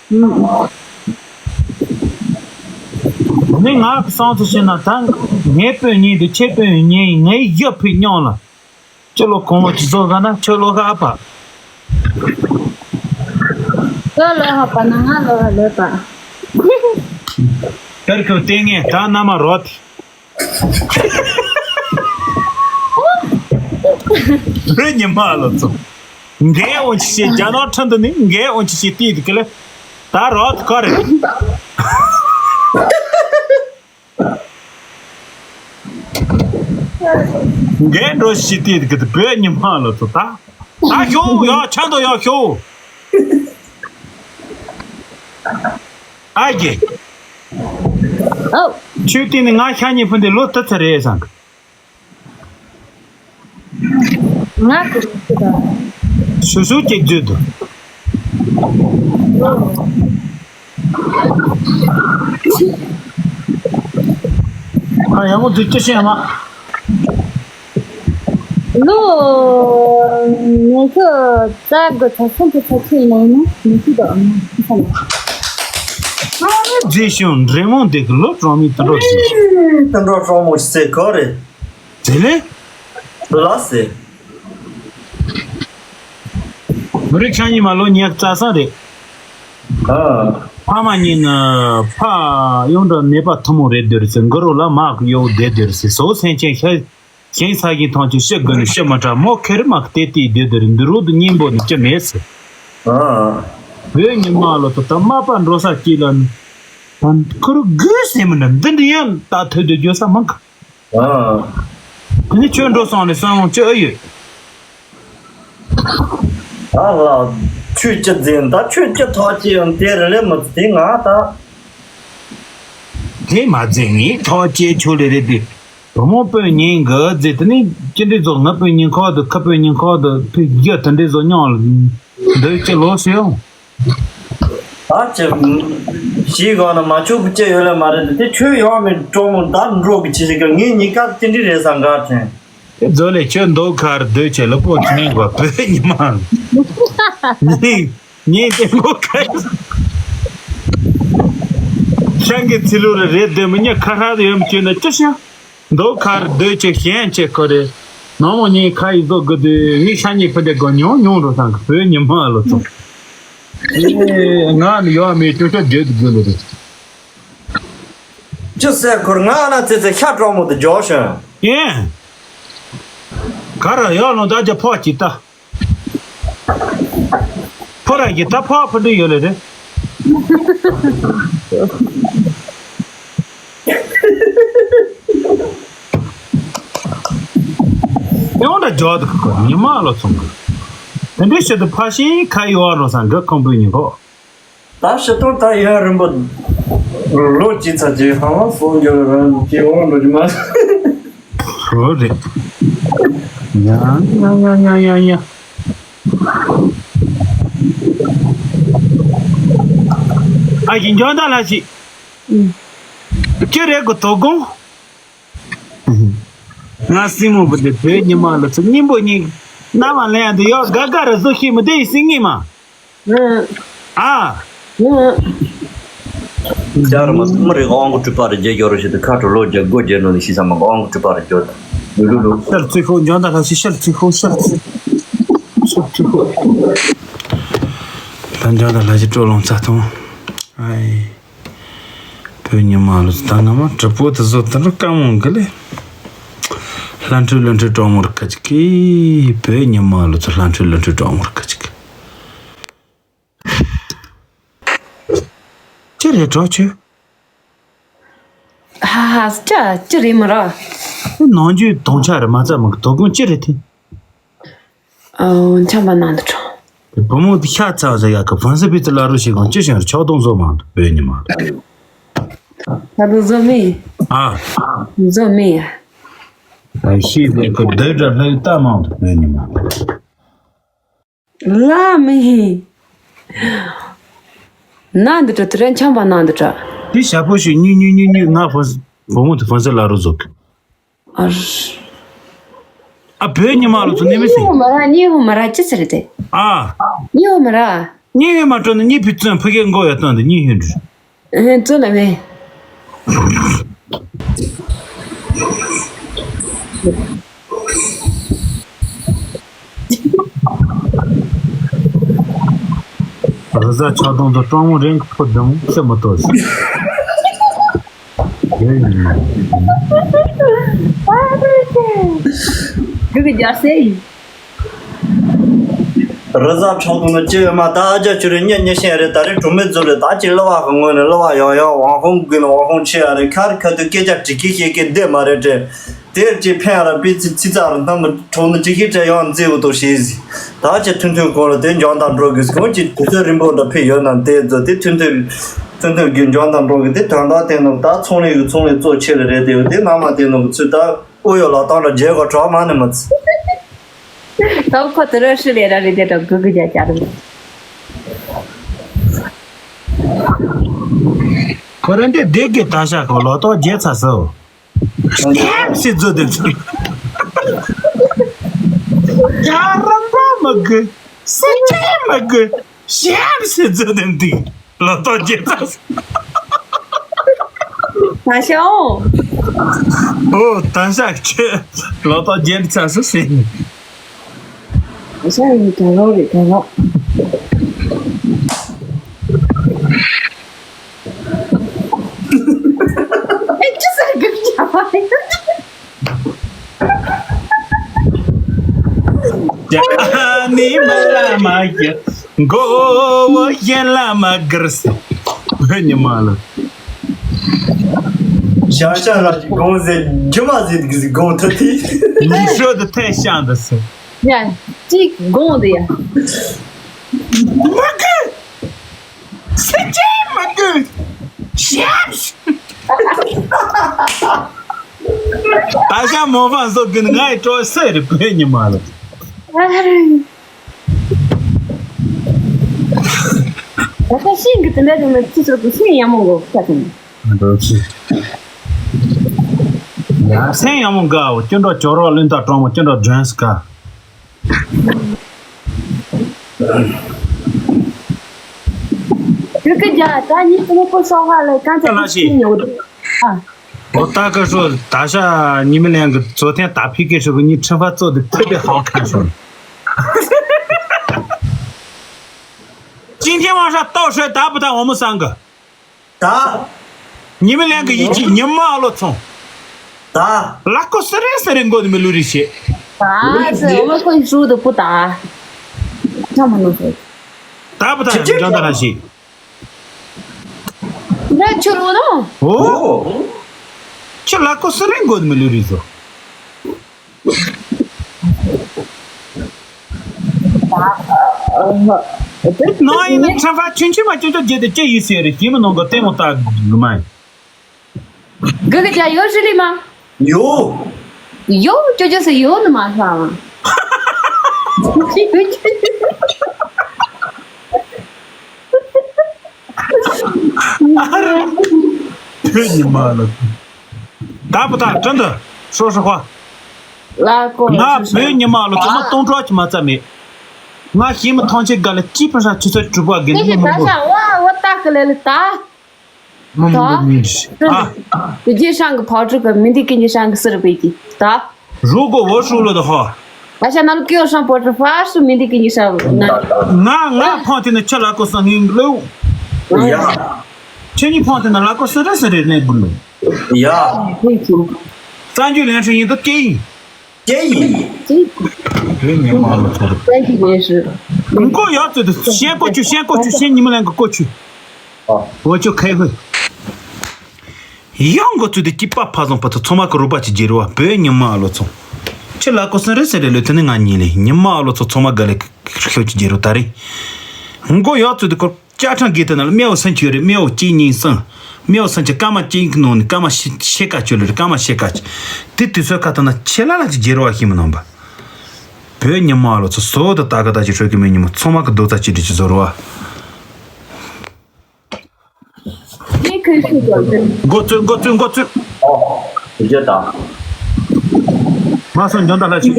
ཨུམ། ནི་ང་གི་སང་དུ་ཤེས་ན་ད་ངའི་སྤུན་གཉིས་དུ་ཁྱེད་སྤུན་གཉིས་ངའི་ཡབ་ཕི་སྙིང་ལ། ཁྱོད་ལོ་གང་ལོ་ཅི་བཟོ་ག་ན་ཁྱོད་ལོ་ག་ཨ་ཕ། ཁྱོད་ལོ་ཧ་པ་ན་ང་ལོ་ཧ་ལོས་པ། དེར་ཁྱོད་ལྟས་ངན་ད་ན་མ་རོ་དེ། བོད་ཉི་མ་ལ་ཚོ། འགལ་འོང་ཅི་ཞེས་རྒྱ་ནག་ཁྲིམས་དུ་ནི་འགལ་འོང་ཅི་ཞེས་བལྟས་དུ་གི་ལེ། ད་རོགས་དུ་ག་རེད། འགལ་འགྲོ་ཞེས་བལྟས་དུ་གི་དུ་བོད་ཉི་མ་ལ་ཚོ་ད། ད་ཤོག་ཡ་ཆ་འདོ་ཡ་ཤོག་ཨ་རྒྱས། ཨོ། ཆོས་སྟེང་ནས་ང་ཤ་ཉེ་ཕུ་འདི་ལོ་ལྟ་ཚར་རེད་བསམ་གི་ང་གི་ལོ་ལྟ། སོ་སོ་གཅིག་བརྗོད་དུ། ཨ་ཡང་མོ་འདི་ཅི་ཤེས་མ། ལོ། ཉི་ཤུ་རྩ་དགུ་ཚ་སུམ་ཅུ་ཚ་ཁྲི་ཡིན་ན་ཡིན་ན་ཉི་ཤུ་དང་ཨ་མ་ཁི་ས་ལ། ཨ་རེ་རྗེས་ཤོད་འདྲེ་མོ་འདི་གི་ལོ་གྲོང་མི་དུད་འགྲོ་ཞིག་དུད་འགྲོ་གྲོང་མོ་ཟེར་ག་རེ། དེ་ལས། ལ་ཟེར། མི་རིགས་ཆ་གཉིས་མ་ལོ་ཉག་རྩ་ས་རེད། ཨ། ཕ་མ་གཉིས་ནི་ཕ་ཡོང་འདྲ་ནད་པ་ཐུན་མོང་རེད་འདིར་ཟེར་གུ་རུ་ལ་མ་གི་ཡོ་བསྡད་འདིར་ཟེར་སོ་སེམས་ཅན་ཤ། ཞིང་ས་ཞིང་ཐང་ཆུ་ཤི་དགོས་ནས་ཤི་མ་དྲག་མོ་ཁེར་མ་གི་དེ་དེའི་སྡེ་དེར་འདི་རུ་དུ་སྙིང་པོ་ནི་ཅི་མེད་ཟེར། ཨ། བོད་ཉི་མ་ལོ་ཏོ་ད་མ་པ་འགྲོ་ས་སྐྱིད་ལ་ནི། ད་ཁུ་རུ་དགོས་ཟེར་མི་འདྲ་འདི་འདྲ་ཡང་ད་ཐོས་དུ་འགྱོ་ས་མང་གི་ཨ། དེ་ནི་ཁྱོད་འགྲོ་སོང་ནས་སང་ལོང་ཅི་ཨེ་ཡོད། ཨ་ལ། ཆོས་ཅི་འཛིན་ད་ཆོས་ཅི་ཐག་ཅི་ཡང་དེ་རེ་ལེ་མི་ཚེ་ང་ད། དེ་མ་ཟད་ངས་ཐོག་བཅད་ཆོག་ལེ་རེད་དེ། བུ་མོ་སྤུན་གཉིས་གི་ཟེར་དེ་ནི་ཅི་འདྲ་བཟོ། ང་སྤུན་གཉིས་ཁོག་ཏུ་ཁ་སྤུན་གཉིས་ཁོག་ཏུ་ཕི་རྒྱ་དེ་འདྲ་བཟོ་མྱོང་ལ་འདོད་ཀྱི་ལོ་སུ་ཡོང་། ད་ཅི་ཞིག་གང་ན་མ་ཆོག་པ་ཅི་ཡོད་ལ་མ་རེད་དེ། ཁྱོད་ཡོང་མི་གྲོགས་མོ་ད་འགྲོ་གི་ཆི་ཞིག་ག་ངས་གཉིས་ཀ་ཅི་འདྲ་རེད་ས་འགའ་དྲན། དེ་ཛོ་ལེ་ཁྱོད་མདོ་ཁར་སྡོད་ཆེ་ལ་པོ་ཁྱེད་བ་བོད་ཉི་མ། ངས་ངས་དེ་མོ་ཁ་ཤང་གི་ཚི་ལུ་རེ་རེ་སྡོད་མི་ཉག་ཁ་ཧྲ་ཡོད་མཁན་ན་ཅི་ཤང་། མདོ་ཁར་སྡོད་ཆེ་ཞན་ཆེ་ཁོ་རེ། ནང་མོ་ངས་ཁ་ཡི་བཟོ་དགོས་དུས་ངས་ཤ་ཉེ་ཕུ་དེ་གོ་ཉུང་ཉུང་རུ་སང་གི་བོད་ཉི་མ་ལོ་ཚོ། ཨེ་ང་ནི་ཡོད་མེད་ཅོ་ཅོ་བརྗོད་དུ་དགོས་ལོ་རེད། ཅི་ཟེར་ཁོར་ང་ལ་ཙེ་ཙེ་ཤ་གྲོགས་མོ་དུ་འཇོག་ཤོན། ཨེ། ག་ར་ཡོད་ལོ་ད་ཅི་ཕོག་ཅི་ལྟ། ཕོ་ར་གི་ད་ཕོག་ཕོ་འདྲི་ཡོད་ལེ་རེད། ཡོང་ད་འཇོག་ཏུ་ཁོ་ཉི་མ་ལོ་ཚོང་གི། དེ་འདྲའི་ཕྱིར་དུ་ཕ་ཤིང་ཁ་ཡོད་རོ་སང་གི་ཁོང་པོའི་ཉིན་གོ། ད་ཕྱི་དོན་ད་ཡུན་རིང་པོ་ལོ་གཅིག་ཚར་གྱི་ཧ་ལམ་སོང་རྒྱུ་རང་གི་དབང་འགྲོ་རྒྱུ་མ། ཧོ་རེད། ཡ་ཡ་ཡ་ཡ་ཡ་ཡ། ཨ་ཡིན་འཇོག་ད་ལ་ཞིག་ཅི་རེད་གོ་དོ་དགོང་། ང་སྲིང་མོ་བུ་འདི་བོད་ཉི་མ་ལ་ཚུར་སྙིང་པོ་སྙིང་། རྣ་བ་ལེན་ཡ་འདི་ཡོད་དགའ་དགའ་ར་བཟོ་ཤེས་མི་བདེ་ཡི་སྲིང་ངེས་མ། ཨ། ཅར་མ་མི་རེ་དབང་གི་གྲུ་པ་རེ་རྒྱལ་རྒྱལ་རོ་ཞིག་ཏུ་ཁ་གྲོ་ལོ་རྒྱལ་སྒོ་རྒྱལ་ནོ་ནི་ཤི་ས་མ་དབང་གི་གྲུ་པ་རེ་རྒྱོ་དང་། ལུ་ལུ་ལུ། ཤར་ཚུལ་ཤོག་འཇོན་ད་ལྷ་ཞིག་ཤར་ཚུལ་ཤོག་ཤར་ཚུལ། ཤར་ཚུལ་ཤོག་ད་འཇོན་ད་ལྷ་ཞིག་སྤྲོ་ལོང་ཚ་ཐོང་། ཨའི། བོད་ཉི་མ་ལོ་ཚོ་ད་ང་མ་གྲུ་པོ་དུ་བཟོ་དུ་ལ་དཀའ་མོ་གི་ལེ། ལྷ་འཕྲུལ་ལྷ་འཕྲུལ་གྲོགས་མོར་ཁ་ཅིག་གི། བོད་ཉི་མ་ལོ་ཚོ་ལྷ་འཕྲུལ་ལྷ་འཕྲུལ་གྲོགས་མོར་ཁ་ཅིག་གི། ཅི་རེད་གྲོགས་ཁྱོད། ཧ་ཧ་ཅི་ཅི་རེད་མི་ར། ནང་རྒྱུད་དོང་ཆ་རེད་མ་རྩ་མི་གི་དོ་དགོང་ཅི་རེད་དེ། ཨོ། འཆམ་པ་ནང་དུ་འགྲོ། བུ་མོ་དེ་ཤ་ཚ་བ་ཟ་ཡག་གི་ཧྥན་སི་པི་ཙི་ལ་རུ་ཞིག་གང་ཅི་བཞིན་ཆག་སྡང་བཟོ་མང་དུ་བོད་ཉི་མ། ད་དུང་བཟོ་མེད། ཨ། བཟོ་མེད་ཡ། ད་ཤེས་པའི་ཁུ་འདོད་འདྲ་ལྷག་ལྟ་མང་དུ་བོད་ཉི་མ། ལ་མི་ཧི། ནང་དུ་འགྲོ་དུ་རན་འཆམ་པ་ནང་དུ་འགྲོ། དེ་ཞག་པོ་ཞིག་ཉུ་ཉུ་ཉུ་ཉུ་ང་ཧྥན་སི་བུ་མོ་དེ་ཧྥན་སི་ལ་རུ་བཟོ་གི། ཨ་ར། ཨ་བོད་ཉི་མ་ལོ་ཚོ་ནི་མི་སྲིད། གཉིས་ཧུ་མ་ར་གཉིས་ཧུ་མ་ར་ཅི་ཟེར་ཏེ། ཨ། གཉིས་ཧུ་མ་ར། གཉིས་ཧུ་མ་སྤྲོ་ནི་གཉིས་ཕི་བཙོན་ཕ་གིར་མགོ་ཡ་བཏང་དེ་གཉིས་ཧུ་འདྲི། ཨ་བཙོན་ལ་མེད། རི་གཟར་ཆག་སྡང་དུ་སྤྲང་མོ་རེང་གི་ཕོ་དུང་ཤི་མི་ཏོ་ཞིག་གི་གི་རྒྱ་སེ་ཡིན། རི་གཟར་ཁྲག་འཐུང་ནི་ཅི་ཡོད་མ་ད་ཨ་ཅག་ཆུ་རེ་གཉེར་གཉེར་ཤེས་རེད། ད་རེས་གྲོང་མི་ཚོ་རེད། ད་ཅི་གླུ་བ་གི་ངོས་ནས་གླུ་བ་ཡང་ཡང་ཝང་ཧོང་དགོས་ནི་ཝང་ཧོང་ཆེ་ཡ་རེད། ཁ་རི་ཁ་ཐུག་སྐད་ཆ་དྲི་གི་ཤེས་ཀི་བདེ་མ་རེད་དྲན། དེར་ཅི་ཕན་ར་པི་ཚི་ཚི་ཚ་ར་ནམ་གྲོང་ནི་ཅི་ཤེས་དྲན་ཡང་མཛེས་བོ་དོ་ཤེས་ཟི། ད་ཅི་ཐུན་ཐུན་གོང་ལ་དེ་འཇང་དང་འགྲོ་དགོས་གོང་ཅི་དུས་ཚོད་རིང་པོ་འདྲ་ཕེ་ཡོད་ན་དེ་ཚོ་དེ་ཐུན་ཐུན་ཐུན་ཐུན་གི་འཇང་དང་འགྲོ་གི་དེ་དོན་དག་དེ་ནོ་ད་ཚོང་ལས་གི་ཚོང་ལས་གཙོ་ཆེ་ལ་རེད། དེ་དེ་ནང་མ་དེ་ནོ་གི་ཚུལ་ད། ཨོ་ཡོ་ལ་ཏང་ར་རྒྱལ་གོ་གྲོགས་མ་ནི་མི་ཚེ། ཏོག་ཁོ་ཏི་ར་ཧྲི་ལེ་ར་རི་དེ་དྲ་གུ་གུ་རྒྱ་ཅ་རུ། ཁོ་ར་འདི་བདེ་གི་ད་ཤ་ཁོ་ལོ་ཏོག་རྒྱལ་ཚ་སོ། ཡ་སི་ཛོ་དེ་ཚུ། ཡ་རམ་པ་མ་གི་སི་ཅེ་མ་གི་ཡ་སི་ཛོ་དེ་འདི། ལོ་ཏོག་རྒྱལ་ཚ་སོ། ད་ཤ་འོ། ཨོ་ད་ཤ་ཁྱོད་ལོ་ཏོག་རྒྱལ་ཚ་སོ་ཟེར་ནས། ད་ཤ་ཡི་ག་ལོ་རེད་ག་ལོ། ཨེ་ཅི་ཟེར་གི་ཡ་བ་རེད། ནི་མ་ལ་མ་ཡ་མགོ་བོ་ཡན་ལ་མ་གིར་སི། བོད་ཉི་མ་ལ། ཞང་ཞང་ལ་ཅིག་དགོངས་ཟེར་རྒྱུ་མ་ཟེར་གི་ཟེར་དགོངས་ཐུབ་དེ། ཉི་ཤོ་དུ་ཐད་ཤང་དུ་སི། ཡ་ཅིག་དགོངས་དེ་ཡ། མ་གི། སེ་ཅེ་མ་གི། ཞབས། ཀ་མོ་ཕང་སོ་གིན་ང་ཡི་ཀྲོ་སེ་རི་བོད་ཉི་མ་ལ། ད་ལྟ་ཤིང་གི་དེ་འདྲ་དེ་མི་ཚེ་ཚོ་གི་ཤིང་ཡག་མོ་གོ་ཁ་ཐུན། ཡ་སེང་ཡག་མོ་ག་བོ་ཅོན་ཀྲོ་ཅོ་རོ་ལོན་ཏ་ཀྲོང་མོ་ཅོན་ཀྲོ་ཇོན་སི་ཀ། རི་ཀི་རྒྱ་ད་ཉིད་དུ་ནི་ཀོ་སོག་ཧ་ལེ་གང་ཚ་ལ་ཤི་ཉོ་གི་ཨ། ཨོ་ཏ་ཀ་ཧྲོ་ད་ཤ་ཉི་མི་ལན་གི་ཙོ་ཐེན་ད་ཕི་ཀེ་ཧྲོ་གི་ཉི་ཁྲིམ་ཧྥ་ཙོ་དི་ཐི་དི་ཧའོ་ཁན་ཧྲོ། ཅིན་ཐེན་ཝང་ཧྲ་ཏོ་ཧྲོ་ད་བུ་ད་འོ་མོ་སང་གི། ད། ཉི་མི་ལན་གི་ཡིད་ཀྱི་ཉི་མ་ཨ་ལོ་ཚོང་། ད། ལ་ཀོ་སི་རེ་སི་རེ་མགོ་དི་མི་ལུ་རི་ཤེ། ད་ཟེར་འོ་མ་ཁོ་ཧྲུ་དི་པུ་ད། ཆ་མ་ནོ་ཟེར། ད་བུ་ད་ཅི་ཅི་ཇོན་ད་ར་ཤེ། འདྲ་ཆུ་རུ་ནོ། ཨོ། ཁྱོད་ལ་ཀོ་སི་རེ་མགོ་དི་མི་ལུ་རི་ཟོ། ནང་ཡིན་ན་ཁྲ་ཕ་ཆུན་ཆུན་མ་ཆུན་ཆུན་རྗེས་དེ་ཅི་ཡིན་ཟེར་རེད་ཞིམ་མི་ནང་གི་ལྟད་མོ་ལྟ་དགོས་མ་ཡིན། གི་གི་ཅ་ཡོད་ཞི་ལི་མ། ཡོད། ཡོད་ཅོ་ཅོ་སི་ཡོད་ནི་མ་ཤ་བ། བོད་ཉི་མ་ལ། ད་པོ་ད་ཀྲང་དུ་ཧྲོ་ཧྲོ་ཧོ། ལ་ཀོ་ང་བོད་ཉི་མ་ལ་ཚོ་མ་སྟོང་ཕྲག་གཅིག་མ་རྩ་མེད། ང་ཤི་མི་ཐང་ཆེན་ག་ལ་ཅི་ཕ་ཧྲ་ཆུ་ཚོད་དྲུག་པ་དགེ་འདུན་མང་པོ། ད་ཤ་ཝ་ཝ་ཏ་ཀི་ལེ་ལེ་ད། མང་པོ་མི་ཤི་ཨ། དེ་རྗེས་ཧྲང་གི་ཕོ་ཁྲུ་གི་མི་འདི་ཀི་ཉི་ཧྲང་གི་སི་རི་བེ་ཀི་ད། རུ་གོ་བོ་ཧྲུ་ལོ་ད་ཧོ། ད་ཤ་ནང་ལ་ཀི་ཡོ་ཧྲང་ཕོ་ཁྲུ་ཧྥ་ཧྲུ་མི་འདི་ཀི་ཉི་ཧྲང་ན། ང་ང་ཕང་དེ་ནི་ཆ་ལ་ཀོ་སང་ངིང་ལོ། ཡ། ཁྱེད་གཉིས་ཕང་དེ་ན་ལ་ཀོ་སི་རེ་སི་རེ་ནས་དགུ་ལོ། ཡ། ཧེ་ཁྱུ། རྩ་འཇུག་ལན་ཧྲི་ཡིན་དུ་སྐད་ཡིན། སྐད་ཡིན། བོད་ཉི་མ་ལ་ཚོར། སྐད་ཡིན་ཧྲི། མགོ་ཡག་ཚོད་དུ་ཤན་ཀོ་ཆུ་ཤན་ཀོ་ཆུ་ཤན་ཉི་མ་ལན་གི་ཀོ་ཆུ། འོ་ཆུ་ཁའི་ཧུ། ཡང་འགོ་ཚུལ་དུ་སྐྱིད་པ་ཕ་བཟང་བ་ཚོ་ཚང་མ་གི་རོགས་པ་ཅིག་རྒྱལ་རོགས་བོད་ཉི་མ་ལོ་ཚོ། ཁྱེད་ལ་ཀོ་སན་རེ་སན་རེ་ལོས་དེ་ནི་ང་ཉིད་ལས་ཉི་མ་ལོ་ཚོ་ཚང་མ་ག་ལས་ཤོད་ཅིག་རྒྱལ་རོགས་ད་རེད། མགོ་ཡག་ཚུལ་དུ་ཁོ་ཅ་ཁྲང་གི་དེ་ན་ལ་མེའོ་སན་ཆུ་རེད་མེའོ་གཅིག་གཉིས་གསུམ། མེའོ་སན་ཆུ་སྐར་མ་གཅིག་ནང་ནས་སྐར་མ་ཤེ་ཤེ་ཀ་ཆུ་ལ་རེད་སྐར་མ་ཤེ་ཀ་ཆུ། དེ་དུས་ཚོད་ཁ་ཐ་ན་ཁྱེད་ལ་ལ་ཅིག་རྒྱལ་རོགས་ཤིང་མི་ནང་པ། བོད་ཉི་མ་ལོ་ཚོ་བཟོ་དུ་ད་ག་ད་ཅིག་ཧྲོད་ཀྱི་མེ་ཉི་མ་ཚང་མ་གི་རྡོ་རྩ་གཅིག་སྒྲིལ་གྱི་བཟོ་རོགས། འགོ་བཙུགས་འགོ་བཙུགས་འགོ་བཙུགས། ཨོ། དེ་རྒྱུ་དང་། མ་སོང་འཇོན་དང་ལ་ཞིག་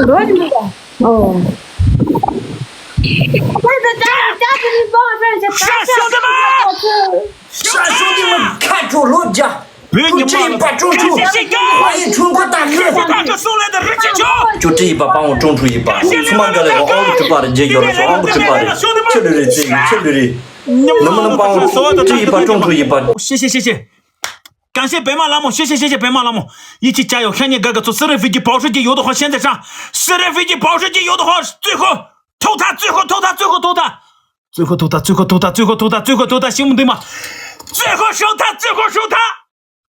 འགྲོ་ཡི་མི་འདུག་ཨོ། ཤ་ཤོ་དེ་མ། ཤ་ཤོ་དེ་མ་ཁ་དྲོ་ལོ་རྒྱ། བོད་ཉི་མ་ལ་ཀྲུང་ཕྲུག་ཡིན་པ་ཀྲུང་ཕྲུག་ཨ་ཡེ་ཁྲུང་ཁོ་ཏ་ཁེ། ཁོ་ཏ་ཁེ་སོང་ལེ་ད་རི་ཅི་ཆོ། ཅོ་ཀྲི་ཡིན་པ་པང་བོ་ཀྲུང་ཕྲུག་ཡིན་པ་ཚུ་མ་ག་ལེ་རོ་ཨང་གྲུ་པ་རི་རྗེ་ཡོ་རི་ཤོ་ཨང་གྲུ་པ་རི་ཁྱི་ལི་རི་ཙི་ཡི་ཁྱི་ལི་རི། ཉི་མ་ནི་པང་བོ་ཀྲུང་ཕྲུག་ཡིན་པ་ཀྲུང་ཕྲུག་ཡིན་པ། ཤེ་ཤེ་ཤེ་ཤེ། གང་ཤེ་བེ་མ་ལ་མོ་ཤེ་ཤེ་ཤེ་ཤེ་བེ་མ་ལ་མོ། ཡི་ཅི་ཅ་ཡོ་ཤ་ཉེ་ག་ག་ཚོ་སི་རི་ཕི་ཀྱི་པའོ་ཧྲི་ཀྱི་ཡོ་དོ་ཧོ་ཤན་ཏེ་ཧྲ། སི་རི་ཕི་ཀྱི་པའོ་ཧྲི་ཀྱི་ཡོ་དོ་ཧོ་ཙུ་ཁོ། ཐོག་ཐ་ཙུ་ཁོ་ཐོག་ཐ་ཙུ་ཁོ་ཐོག་ཐ། ཙུ་ཁོ་ཐུག་ཐ་ཙུ་ཁོ་ཐུག་ཐ་ཙུ་ཁོ་ཐུག་ཐ་ཙུ་ཁོ་ཐུག་ཐ་ཤིང་མོ་འདི་མ། ཙུ་ཁོ་ཤོག་ཐ་ཙུ་ཁོ་ཤོག་ཐ།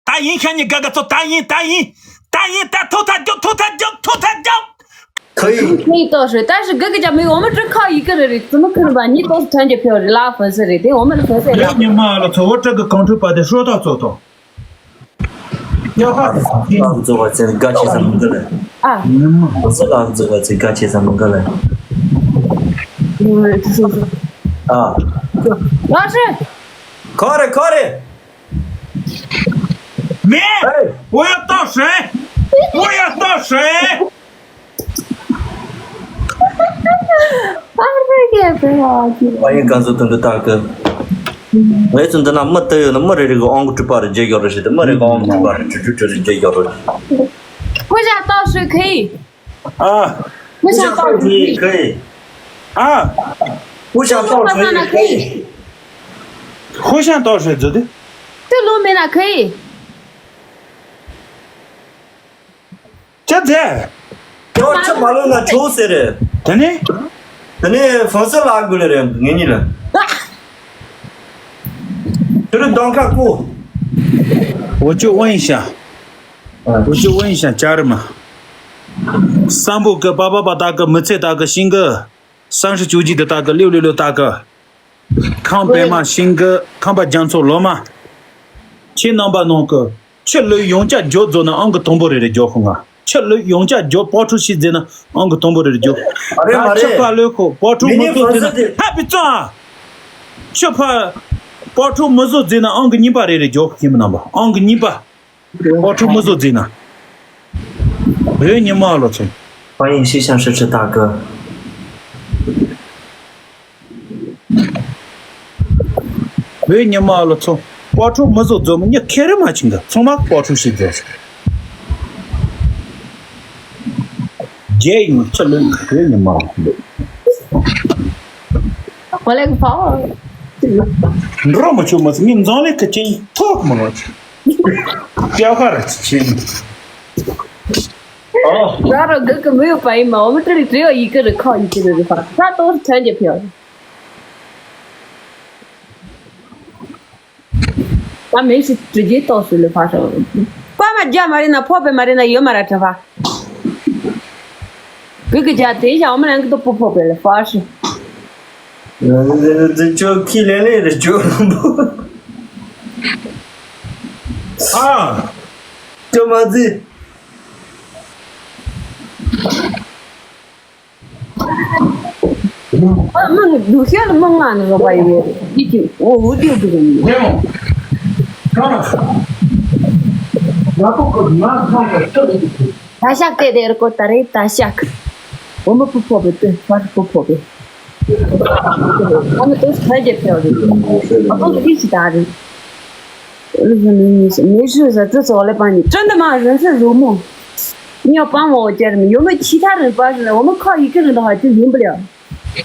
ད་ཡིན་ཤ་ཉེ་ག་ག་ཚོ་ད་ཡིན་ད་ཡིན་ད་ཐུག་ཐ་རྒྱོབ་ཐུག་ཐ་རྒྱོབ་ཐུག་ཐ་རྒྱོབ། ཁ་ཡིན། ཁ་ཡིན་ཏོག་ཧྲེ་ད་ཧྲེ་ག་གི་ཅ་མི་འོ་མ་ཀྲི་ཁ་ཡི་ག་རེ་རེ་ཙུ་མི་ཁུར་བ་ཉི་ཏོག་ཐོན་གྱི་ཕེ་རེ་ལ་ཕོ་སི་རེ་དེ་འོ་མ་ལ་ཕོ་སི་ལ། ཉི་མ་ལ་ཚོ་བོ་ཀྲི་གི་གང་ཁྲུ་པ་དེ་ཧྲོ་ཏ་ཚོ་ཏོ། ལག་འཛུགས་པ་ཚེ་དགའ་ཆེ་ས་མི་འགའ་ལས། ཨ། ཉི་མ། ཟེར་ལག་འཛུགས་པ་ཚེ་དགའ་ཆེ་ས་མི་འགའ་ལས། ཉི་མ་ཚེ། ཨ། ལགས་སེ། ག་རེ་ག་རེ། མེ། ཨེ། འོ་ཡ་ལྟ་ཧྲེ། འོ་ཡ་ལྟ་ཧྲེ། ཨ་རེ་གེ་བེ་ཨ་ཅི། ཨ་ཡིན་ག་ཚོད་དུ་འདི་ལྟར་གི། ངས་ཚོ་འདི་ན་མི་ལྟ་ཡོད་ན་མི་རེ་རེ་གི་ཨང་གི་གྲུ་པ་རེ་བརྗེ་ཡོད་རེད་ཞེས་ཏེ་མི་རེ་གི་ཨང་གི་གྲུ་པ་རེ་གྲུ་གྲུ་གྲུ་རེ་བརྗེ་ཡོད་རེད། ཁོ་ཞག་ཏོག་ཧྲུ་ཁེ་ཡི། ཨ། ཁོ་ཞག་ཏོག་ཧྲུ་ཁེ་ཡི། ཨ། ཁོ་ཞག་ཏོག་ཧྲུ་ཁེ་ཡི། ཁོ་ཞག་ཏོག་ཧྲུ་ཛུ་དི། ཏུ་ལུ་མེ་ན་ཁེ་ཡི། ཅི་ཟེར། ཁྱོད་ཁྱི་མ་ལོན་ན་ཆོག་ཟེར་རེད། དེ་ནས། དེ་ནས་ཧྥང་སི་ལགས་དགོས་ལེ་རེད་ངེད་གཉིས་ལ། ཁྱོད་རང་གདོང་ཁ་བསྐུ། 我就问一下。 ཨ། 我就问一下家人们。སམ་བྷོ་ཊ་གི་པ་པ་པ་ད་གི་མི་ཚེ་ད་གི་ཤིང་གི། སང་ཧྲི་ཅུ་ཅི་དི་ད་གི་ལིའུ་ལིའུ་ལིའུ་ད་གི། ཁང་པད་མ་ཤིང་གི་ཁང་པ་རྒྱ་མཚོ་ལོ་མ། ཁྱེད་རྣམ་པ་ནང་གི། ཁྱི་ལུད་ཡང་བསྐྱར་འཇོག་རྫོགས་ན་ཨང་ཀི་དང་པོ་རེ་རེ་རྒྱོབ་ཤོག་ང་། ཁྱི་ལུད་ཡང་བསྐྱར་འཇོག་སྤོ་ཁྲུ་ཞིག་རྫོགས་ན་ཨང་ཀི་དང་པོ་རེ་རེ་རྒྱོབ། ཨ་རེ་མ་ད་ཁྱི་རེད། ཕ་ལུད་ཁོ་སྤོ་ཁྲུ་མི་མི་ནི་རྫོགས་ཕ་རྫོགས་སི་ན་དེ། ཧ་པི་ཙང་། ཁྱི་ཕ། སྤོ་ཁྲུ་མི་རྫོགས་རྫོགས་ན་ཨང་ཀི་གཉིས་པ་རེ་རེ་རྒྱོབ་ཤོག་མི་རྣམ་པ། ཨང་ཀི་གཉིས་པ། སྤོ་ཁྲུ་མི་རྫོགས་རྫོགས་ན། བོད་ཉི་མ་ལོ་ཚོ། 欢迎西向试吃大哥。 བོད་ཉི་མ་ལོ་ཚོ། སྤོ་ཁྲུ་མི་བཟོ་རྫོགས་མི་ཉི་ཁེ་རི་མ་ཆིང་གི་ཚང་མ་སྤོ་ཁྲུ་ཞིག་རྫོགས་སོང་། རྒྱལ་ཡིན་ཁྲི་ལོན་བོད་ཉི་མ་ལོ། 我来个包。 འགྲོ་མི་ཆོག་མ་ཟིན་ངས་འཛམ་གླིང་གི་ཅིང་ཐོག་མི་ངོ་ཆེ། ཀྱ་ཧ་ར་ཆེ། ཨོ། ང་རང་སྒུག་གི་མི་ཡོད་པ་ཡིན་མ། འོ་མི་ཁྲི་ལི་བྲེལ་བ་ཡི་གེ་རུ་ཁག་ཡི་གེ་རུ་རུ་ཁག་ས་ཏོག་ཐོན་རྒྱུ་ཕེ། ད་མེ་ཤི་དྲི་རྒྱལ་ཏོག་སུ་ལས་ཕར་ཤོག་པ་མ་རྒྱ་མ་རེད་ན་ཕོ་པའི་མ་རེད་ན་ཡོད་མ་ར་གྲི་ཕ། གི་གི་རྒྱ་དེ་ཞག་འོ་མ་ལན་གི་ཏོ་པོ་ཕོ་པའི་ལ་ཕར་ཤོག་དེ་ཅོ་ཁི་ལེ་ལེ་རེ་ཅོ། ཨ། ཅོ་མ་ཛི། ཨ་མ་ནི་སྡུག་ཤ་ལ་མ་ང་ནི་རོ་པ་ཡོད་ཡི་གི་འོ་འུ་དུ་དུ་གི་ཡོད། ད་ཤག་དེ་དེར་ཀོ་ད་རེད་ད་ཤག་འོ་མ་པུ་ཕོ་བེ་ཏེ་ཕར་པུ་ཕོ་བེ། ཨ་མ་ཏོ་ཁ་རྒྱབ་ཐལ་རེད། ཨ་ཏོ་ལི་ཤི་ད་རེད། 没事，这走了吧你。真的吗？人是如梦。你要帮我，我家里面有没有其他人帮上来？我们靠一个人的话就赢不了。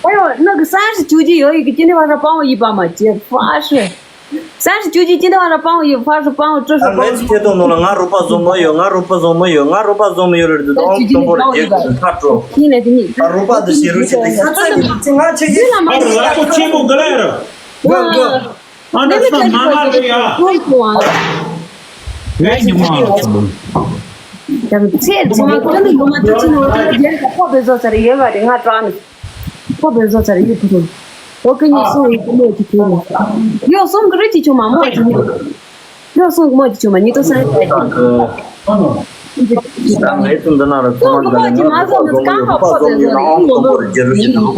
还有那个三十九级有一个今天晚上帮我一把嘛，姐发誓，三十九级今天晚上帮我一把，发誓帮我，这是帮我。 ལས་ཀྱི་ཐད་གཏོང་ནང་ལ་ང་རོགས་པ་བཟོ་མ་ཡོད། ང་རོགས་པ་བཟོ་མ་ཡོད། ང་རོགས་པ་བཟོ་མ་ཡོད་རེད། དེ་དང་དང་པོ་རེད། རྒྱལ་ཁབ་ཁ་དྲོ། ཁྱེད་ལས་དེ་ནི་ང་རོགས་པ་དེ་བྱེད་རོགས་བྱེད་དེ་ཁ་ཚ་ཡིན་ཅི་ང་ཆེ་གི། ཨ་རོགས་པ་ཆེན་པོ་ག་ལ་ར། ང་ང་ཨ་ན་ས་མ་མ་རེད་ཡ། ཁོང་ཁོང་ཨ། ངའི་ཉི་མ་ཨ་ཆུ་ལུང་། ད་ཚེ་ཚོ་མ་ཁོ་ནི་ཡོང་མ་ཐུབ་ཅི་ནོར་ད་རྒྱལ་ཁབ་ཁོ་བེ་བཟོ་ཚར་ཡོད་བ་རེད། ང་དྲག་ནི་ཁོ་བེ་བཟོ་ཚར་ཡོད་ཐུབ། ཁོ་གི་ཉི་སོང་ཡོད་ཐུབ་མོ་ཅི་ཐུབ་ནི། ཡོད་སོང་གི་རེད་ཅི་ཆུང་མ་མོ་ཅི་ནི། ཡོད་སོང་གི་མོ་ཅི་ཆུང་མ་ཉི་ཏོ་སང་ཡོད་ད་གི། ད་ངའི་ཚོ་འདི་ན་ར་ཚོ་མ་ག་ལ་ང་རོགས་པ་བཟོ་མ་ཡོད། རོགས་པ་བཟོ་མ་ཡོད་ན་ཨང་དང་པོ་རེད། རྒྱལ་རོགས་བྱེད་དེ་རོགས་པ།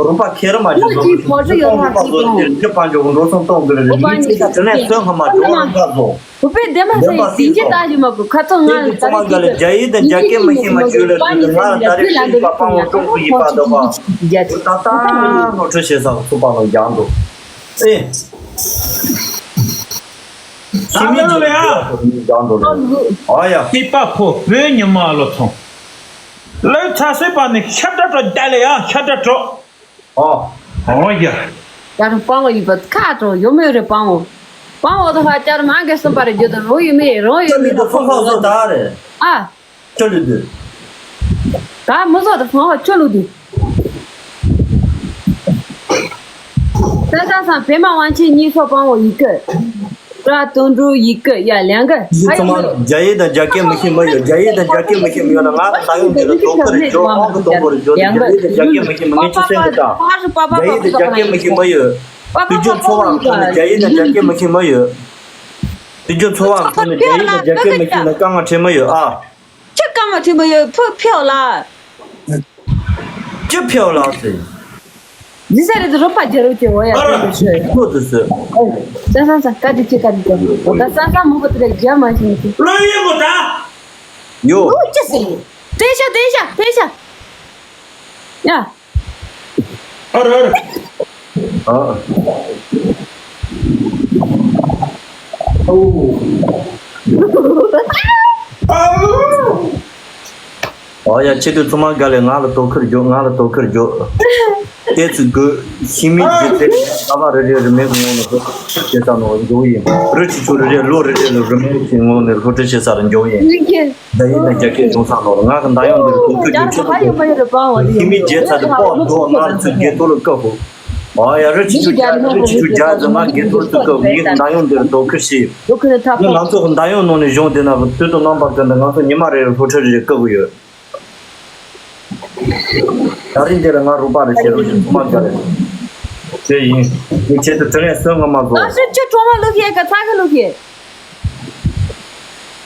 རོགས་པ་ཁེ་ར་མ་ཁྱེར་ལོ་ཁྱེར་ཁྱེར་ཁྱེར་ཁྱེར་རོགས་པ་འཇོག་འགྲོ་སོང་གཏོང་དགོས་རེད། མི་ཚེ་གི་དྲིན་ལན་གསོས་ཁ་མ་འགྲོ་བ་འགའ་བཟོ། བུ་པའི་འདེམས་མ་སེ་སིན་ཅི་ལྟ་ཞིག་མ་དགོས་ཁ་ཚོ་ང་ལ་ད་རེས་རྒྱ་ཡིག་དང་རྒྱ་སྐད་མི་ཤེས་མ་བྱོས་ལ་དུས་ང་ལ་ད་རེས་ཤིང་པ་སྤང་བོ་ཀྲུང་གོ་ཡིན་པ་འདོད་པ། ད་ལྟ་ནོར་འཁྲུལ་བྱེད་ས་ཚོ་པ་ལ་རྒྱག་འདུག་ཨེ། ཁྱིམ་མི་ལ་ཡ། རྒྱག་འདུག་ཨ་ཡ། སྲིད་པ་ཕོ་བོད་ཉི་མ་ལོ་ཚོང་། ལོས་ཚ་སྲིད་པ་ནི་ཤ་དྲ་གྲོ་རྒྱ་ལ་ཡ་ཤ་དྲ་གྲོ། ཨོ། ཨོ་ཡ། ད་རུང་སྤང་བོ་ཡིན་པ་ཁ་དྲོ་ཡོད་མེད་རེད་སྤང་བོ། སྤང་བོ་དང་ཧ་ཅར་མ་གེ་གསུམ་པ་རེད་རྒྱུ་དང་རོ་ཡོད་མེད་རོ་ཡོད་མེད་དང་སྤང་བོ་ཟོ་ད་རེད། ཨ། ཁྲི་ལུ་དུ། ད་མི་ཟོ་དང་སྤང་བོ་ཁྲི་ལུ་དུ། ད་ད་སང་བེ་མ་དབང་ཆེན་གཉིས་སོ་སྤང་བོ་ཡི་གེ། ཀྲ་དོན་འགྲུལ་ཡི་གེ་ཡ་ལན་གི། ཡི་ཚང་མ་རྒྱ་ཡིག་དང་རྒྱ་སྐད་མི་ཤེས་མི་ཡོད། རྒྱ་ཡིག་དང་རྒྱ་སྐད་མི་ཤེས་མི་ཡོད་ན་ང་ད་ཡོང་འདི་ལ་དོ་ཁུར་འཇོག་ཨང་གི་དང་པོ་རེ་འཇོག་རྒྱ་ཡིག་དང་རྒྱ་སྐད་མི་ཤེས་མི་ངས་ཆུ་སེང་གི་དང་། རྒྱ་ཡིག་དང་རྒྱ་སྐད་མི་ཤེས་མི་ཡོད། དུས་རྒྱུན་འཚོ་བ་ཁོ་ནི་རྒྱ་ཡིག་དང་རྒྱ་སྐད་མི་ཤེས་མི་ཡོད། དུས་རྒྱུན་འཚོ་བ་ཁོ་ནི་རྒྱ་ཡིག་དང་རྒྱ་སྐད་མི་ཤེས་ན་དཀའ་ངལ་འཕྲད་མི་ཡོད་ཨ། ཁྱི་སྐར་མ་ཐོན་པ་ཡོད་ཕུ་ཕེའོ་ལ། ཅི་ཕེའོ་ལ་ཟེར། འདི་ས་རེད་དུ་རོ་པ་རྒྱ་རོ་ཅེ་འོ་ཡ་ཨ་ཐོན་པ་ཤོད། ཁོ་དུ་ཟེར། ས་ས་ས་ཀ་ཅི་ཅི་ཀ་ཅི་ཀ་ད་ས་ས་མོ་ག་ཏི་རེ་རྒྱ་མ་ཤི་མི་ཤི། བློ་ཡི་མོ་ད། ཡོ། ཨོ་ཅི་ཟེར། དེ་ཤ་དེ་ཤ་དེ་ཤ། ཡ། ཨ་ར་ཨ་ར། ཨ། ཨོ། ཨ་ཡ། ཁྱེད་དུ་ཚང་མ་དགའ་ལས་ང་ལ་དོ་ཁུར་རྒྱོབ། ང་ལ་དོ་ཁུར་རྒྱོབ། ཏེ་ཚུ་དགོས་ཤི་མི་རྗེ་ཚེ་ཨ་བ་རེ་རེ་རི་མེད་ངོ་ནས་ཤོག་ཅེས་ས་ནོ་འགྲོ་ཡིན། རི་ཆུ་ཆུ་རེ་རེ་ལོ་རེ་རེ་ལོ་རི་མེད་ཀྱི་ངོ་ནས་ལྷོ་ཁྲིད་བྱེད་ས་རུ་འགྲོ་ཡིན། ད་ཡིན་ན་རྒྱ་སྐད་བྱུང་ས་ནོ་ང་གི་འདའ་ཡོང་འདིར་དོ་ཁུར་རྒྱོབ། ཁྱེད་དུ་ཤི་མི་རྗེ་ཚ་དེ་པོ་འགྲོ་ང་ལ་ཚུ་རྒྱལ་ཐོ་ལ་བཀབ་ཧོ། ཨ་ཡ། རི་ཆུ་ཆུ་རྒྱ་རི་ཆུ་ཆུ་རྒྱ་ཟེར་ང་རྒྱལ་ཐོ་ལ་ཚུ་བཀབ་ངས་འདའ་ཡོང་འདིར་དོ་ཁུར་བྱེད། ང་ཚོ་འདའ་ཡོང་ནང་ནས་གཞུང་དེ་ན་དུས་དང་རྣམ་པ་ཀུན་ཏུ་ང་ཚོ་ཉི་མ་རེ་རེ་ལྷོ་ཁྲིད་རེ་བཀབ་ཡོད། ད་རིང་འདིར་ང་རོགས་པ་རེ་བྱེད་རོགས་ཞེས་ཚང་མ་དགའ་རེད། དེ་ཡིན། ངས་ཁྱེད་དུ་དྲིན་ལན་གསོས་ང་མ་བཟོ། ཨ་ཤི་ཁྱོད་གྲོག་མ་བླུག་ཤེས་ག་ཚ་གི་བླུག་ཤེས།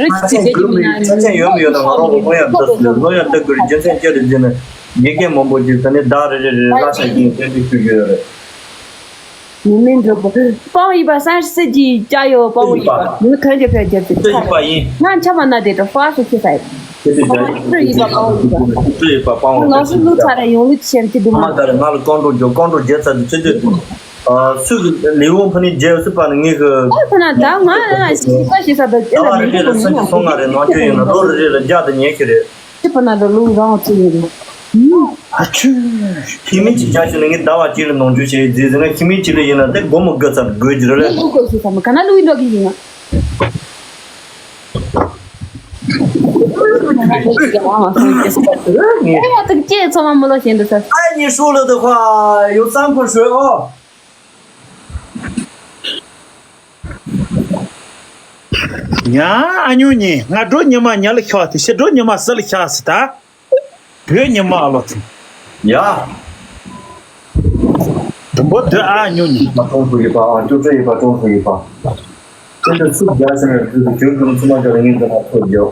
རེད། རི་ཆ་ཆ་ཡོད་མི་ཡོད་ན་ང་རང་ལ་སློབ་ཡོན་ཏོག་ཙམ་སློབ་ཡོན་ཏོག་ཙམ་རྒྱུ་མཚན་ཅི་རེད་ཟེར་ན། དགེ་རྒན་མང་པོ་ཅིག་ད་ནི་བདག་རེ་རེ་རེ་བསླབ་བྱ་ཡིན་སྟོན་དུ་ཞུ་རྒྱུ་ཡོད་རེད། མི་མིན་འགྲོ་པོ། སྤང་ཡིན་པ་སན་སི་ཀྱི་ཅ་ཡོ་སྤང་ཡིན་པ། མི་ཁ་རྒྱབ་ཕྱོགས་རྒྱབ་ཏེ་ཁ་ཡིན་པ་ཡིན། ང་འཆམ་མ་ན་དེ་དྲ་ཧྥ་སུ་ཁྱི་ས་ཡིན། ཁྱི་ཡིན་པ་སྤང་ཡིན་པ། ཁྱི་ཡིན་པ་སྤང་ཡིན་པ། ལགས་སུ་ལུག་ཚ་ར་ཡོང་ལུགས་ཆེན་གྱི་འདུག་མ། ད་རེ་ང་ལ་ཀོང་ཀྲོ་འཇོག་ཀོང་ཀྲོ་རྒྱལ་ཚ་དུ་ཚེ་འདོད་དུ། སུ་གི་ལི་ཝང་ཕ་ནི་རྒྱལ་སུ་པ་ནི་ངེད་གི། ཨོ་ཕ་ན་ད་ང་ལ་ཤི་ས་ཤི་ས་དུ་ཅི་ལ་མི་ཁུག་གི་མི་ཡང་། སོང་ང་རེ་ནང་ཆོས་ཡིན་ན་ལོ་རེ་རེ་ལ་རྒྱ་དང་ཉེ་ཁྱི་རེད། ཅི་ཕ་ན་ལ་ལུག་རང་ཚུགས་ཡོད་རེད། ཨ་ཆུ། ཁྱིམ་མི་གཅིག་རྒྱ་ཆུ་ནས་ངས་ཟླ་བ་གཅིག་ལ་ནོར་འཁྲུལ་བྱས་རྗེས་ཟེར་ན་ཁྱིམ་མི་གཅིག་ལ་ཡིན་ན་དེ་སྒོར་མོ་དགུ་ཙམ་དགོས་ཀྱི་རེད་ལེ། ལུག་གོ་ཤི་ས་མ་ག་ན་ལུག་ཡིན་འགྲོ་གི་ཡིན་ན། ཨེ་ཡ་དུ་ཅེ་ཚང་མ་མི་ལོ་ཞེན་དུ་ས། ཨ་ནི་ཧྲུ་ལ་དུ་ཁ་ཡོད་ཙམ་ཁོ་ཧྲུ་ཨོ། ཉ་ཨ་ཉུ་ཉི་ང་འགྲོ་ཉི་མ་ཉ་ལ་ཤ་དེ་ཤི་འགྲོ་ཉི་མ་ཟི་ལ་ཤ་སི་ད། བོད་ཉི་མ་ཨ་ལོ་ཚང་། ཡ། དུམ་བུ་དུ་ཨ་ཉུ་ཉི། མ་ཀྲོང་ཧྥུ་ཡི་པ་ཨ་ཅོ་ཅོ་ཡི་པ་ཀྲོང་ཧྥུ་ཡི་པ། ཁྱེད་ཚོ་ཚུགས་རྒྱ་ཆེ་ནས་དུས་སུ་གྱོད་གྱོད་ཚུལ་མ་འཇོག་ངས་འདི་ན་ཐོ་རྒྱོ།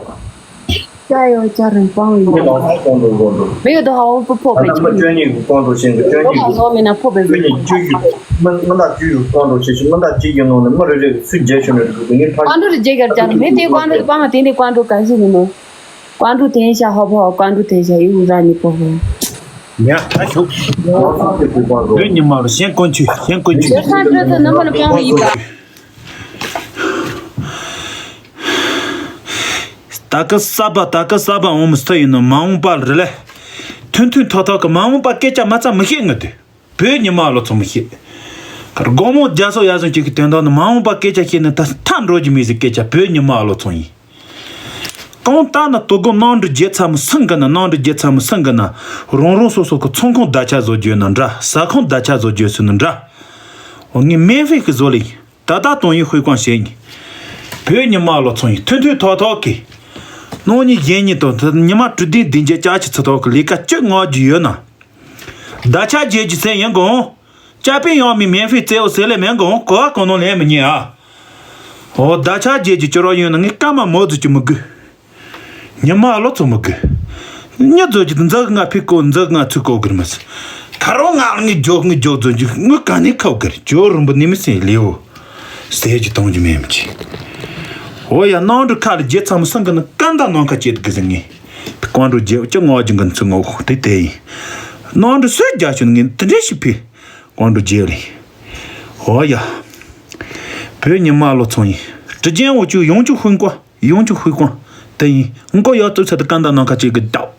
ཅ་ཡོ་ཅ་རིང་སྤང་ཡོ། ངས་ལང་ཚང་ཀོང་ཀྲོ་ཀོང་ཀྲོ། མི་ཡོད་དོ་ཧ་འོ་པོ་ཕོ་ཨ་པེ་ན་མི་ཅུ། བཅུ་གཉིས་ཀྱི་ཀོང་ཀྲོ་ཤིང་གི་བཅུ་གཉིས་ཀྱི། ལོ་མི་ན་ཕོ་པེ་བཅུ་གཉིས་བཅུ་གཉིས་མི་མི་ལ་བཅུ་གཉིས་ཀོང་ཀྲོ་ཤིང་ཤིང་མི་ལ་གཅིག་གི་ནང་ནས་མི་རེ་རེ་གི་ཚུལ་རྒྱ་ཆེ་ནས་འདུག་ངས་ཕ། ཀོང་ཀྲོ་རེ་རྒྱ་གར་ཅ་རིང་མི་དེ་ཀོང་ཀྲོ་དེ་སྤང་ང་དེ་འདི་ཀོང་ཀྲོ་ག་ཞིག་ཡིན་ནོ། ཀོང་ཀྲོ་དེ་ཤ་ཧོ་ཕོ་ཀོང་ཀྲོ་དེ་ཤ་ཡུ་ར་ནི་པོ་ཧོ། ཉ་ད་ཤོག་བོད་ཉི་མ་རུ་ཞེན་ཀོན་ཆུ་ཞེན་ཀོན་ཆུ། ད་གི་ས་པ་ད་གི་ས་པ་འོང་མི་སྟ་ཡིན་ནོ་མ་འོང་པ་རེད་ལེ། ཐུན་ཐུན་ཐོག་ཐོག་གི་མ་འོང་པ་སྐད་ཆ་མ་ཚང་མི་ཤེས་ངི་དུ། བོད་ཉི་མ་ལོ་ཚོ་མི་ཤེས། དགོང་མོ་རྒྱ་སོ་ཡ་སོ་ཅིག་གི་དོན་དག་ནི་མ་འོང་པ་སྐད་ཆ་བཤད་ནི་ད་ཐག་འགྲོ་རྒྱུ་མེད་ཟེར་སྐད་ཆ་བོད་ཉི་མ་ལོ་ཚོ་ཡིན། གང་ལྟར་ན་དོ་དགོང་ནང་འགྲུལ་རྒྱལ་ཚ་མོ་སང་གི་ན་ནང་འགྲུལ་རྒྱལ་ཚ་མོ་སང་གི་ན་རང་རང་སོ་སོ་གི་ཚོང་ཁང་བརྡ་ཆད་བཟོ་རྒྱུ་ན་འདྲ་ཟ་ཁང་བརྡ་ཆད་བཟོ་རྒྱུ་སུ་ན་འདྲ། འོ་ངས་མེ་ཧྥེ་གི་བཟོ་ལེ་ཡིན། ད་ལྟ་དོན་ཡིན་དཔེ་ཀོང་བཤད་ཡིན། བོད་ཉི་མ་ལོ་ཚོ་ཡིན་ཐུན་ཐུན་ཐོག་ཐོག་གི། ནང་ཉིན་གཞན་ཉིན་དང་ཉི་མ་དྲུག་བདུན་བདུན་བརྒྱད་ཅག་ཆི་ཚོ་ཐོག་གི་ལས་ཀ་བཅུ་ལྔ་རྒྱུ་ཡོད་ན། བརྡ་ཆད་རྒྱལ་གྱི་སེམས་ཡིན་གོང་། ཅ་པིན་ཡང་མི་མེན་ཧྥི་རྩེའོ་ཟེར་ལེ་མེན་གོང་གོ་བ་གོ་ནོ་ལེན་མི་ཉན་ཨ། འོ་བརྡ་ཆད་རྒྱལ་གྱི་སྐྱོ་རོགས་ཡོད་ན་ངས་སྐར་མ་མོ་ཟིག་གི་མི་དགོས། ཉི་མ་ལོ་ཚོ་མི་དགོས། མྱི་ཟོ་གྱི་འཛག་ང་ཕི་ཀོ་འཛག་ང་ཚུ་ཀོ་གིར་མི་སི། ཁ་རོག་ང་ངི་རྒྱོག་ངི་རྒྱོག་ཚོ་རྒྱུ་ངི་ག་ནི་ཁབ་གར་ཇོ་རུམ་པ་ནི་མི་སེ་ལེའོ། ཟས་ཀྱི་གཏོང་རྒྱུ་མེད་མི་ཅི། འོ་ཡ་ནང་དུ་ཁ་ལ་རྒྱལ་ཚང་མ་སང་གི་ནི་ཀ་འདའ་ནང་ཁ་བྱེད་དུ་གི་ཟེར་ངི། ཀོང་ཀྲུ་རྒྱལ་ཅི་ངོ་རྒྱུ་གི་ཚུ་ངོ་དེ་དེ་ཡིན། ནང་དུ་སུས་རྒྱ་ཆུ་ངི་དེ་འདྲེ་ཞིག་ཕི། ཀོང་ཀྲུ་རྒྱལ་ལི། འོ་ཡ། བོད་ཉི་མ་ལོ་ཚོང་ཡིན། དྲི་ཅན་འོ་ཅུ་ཡོང་ཅུ་ཧུན་ཀོ་ཡོང་ཅུ་ཧུན་ཀོ་དེ་ཡིན། ཧུན་ཀོ་ཡོ་ཙུ་ཚ་དུ་ཀ་འདའ་ནང་ཁ་བྱེད་གི་དག་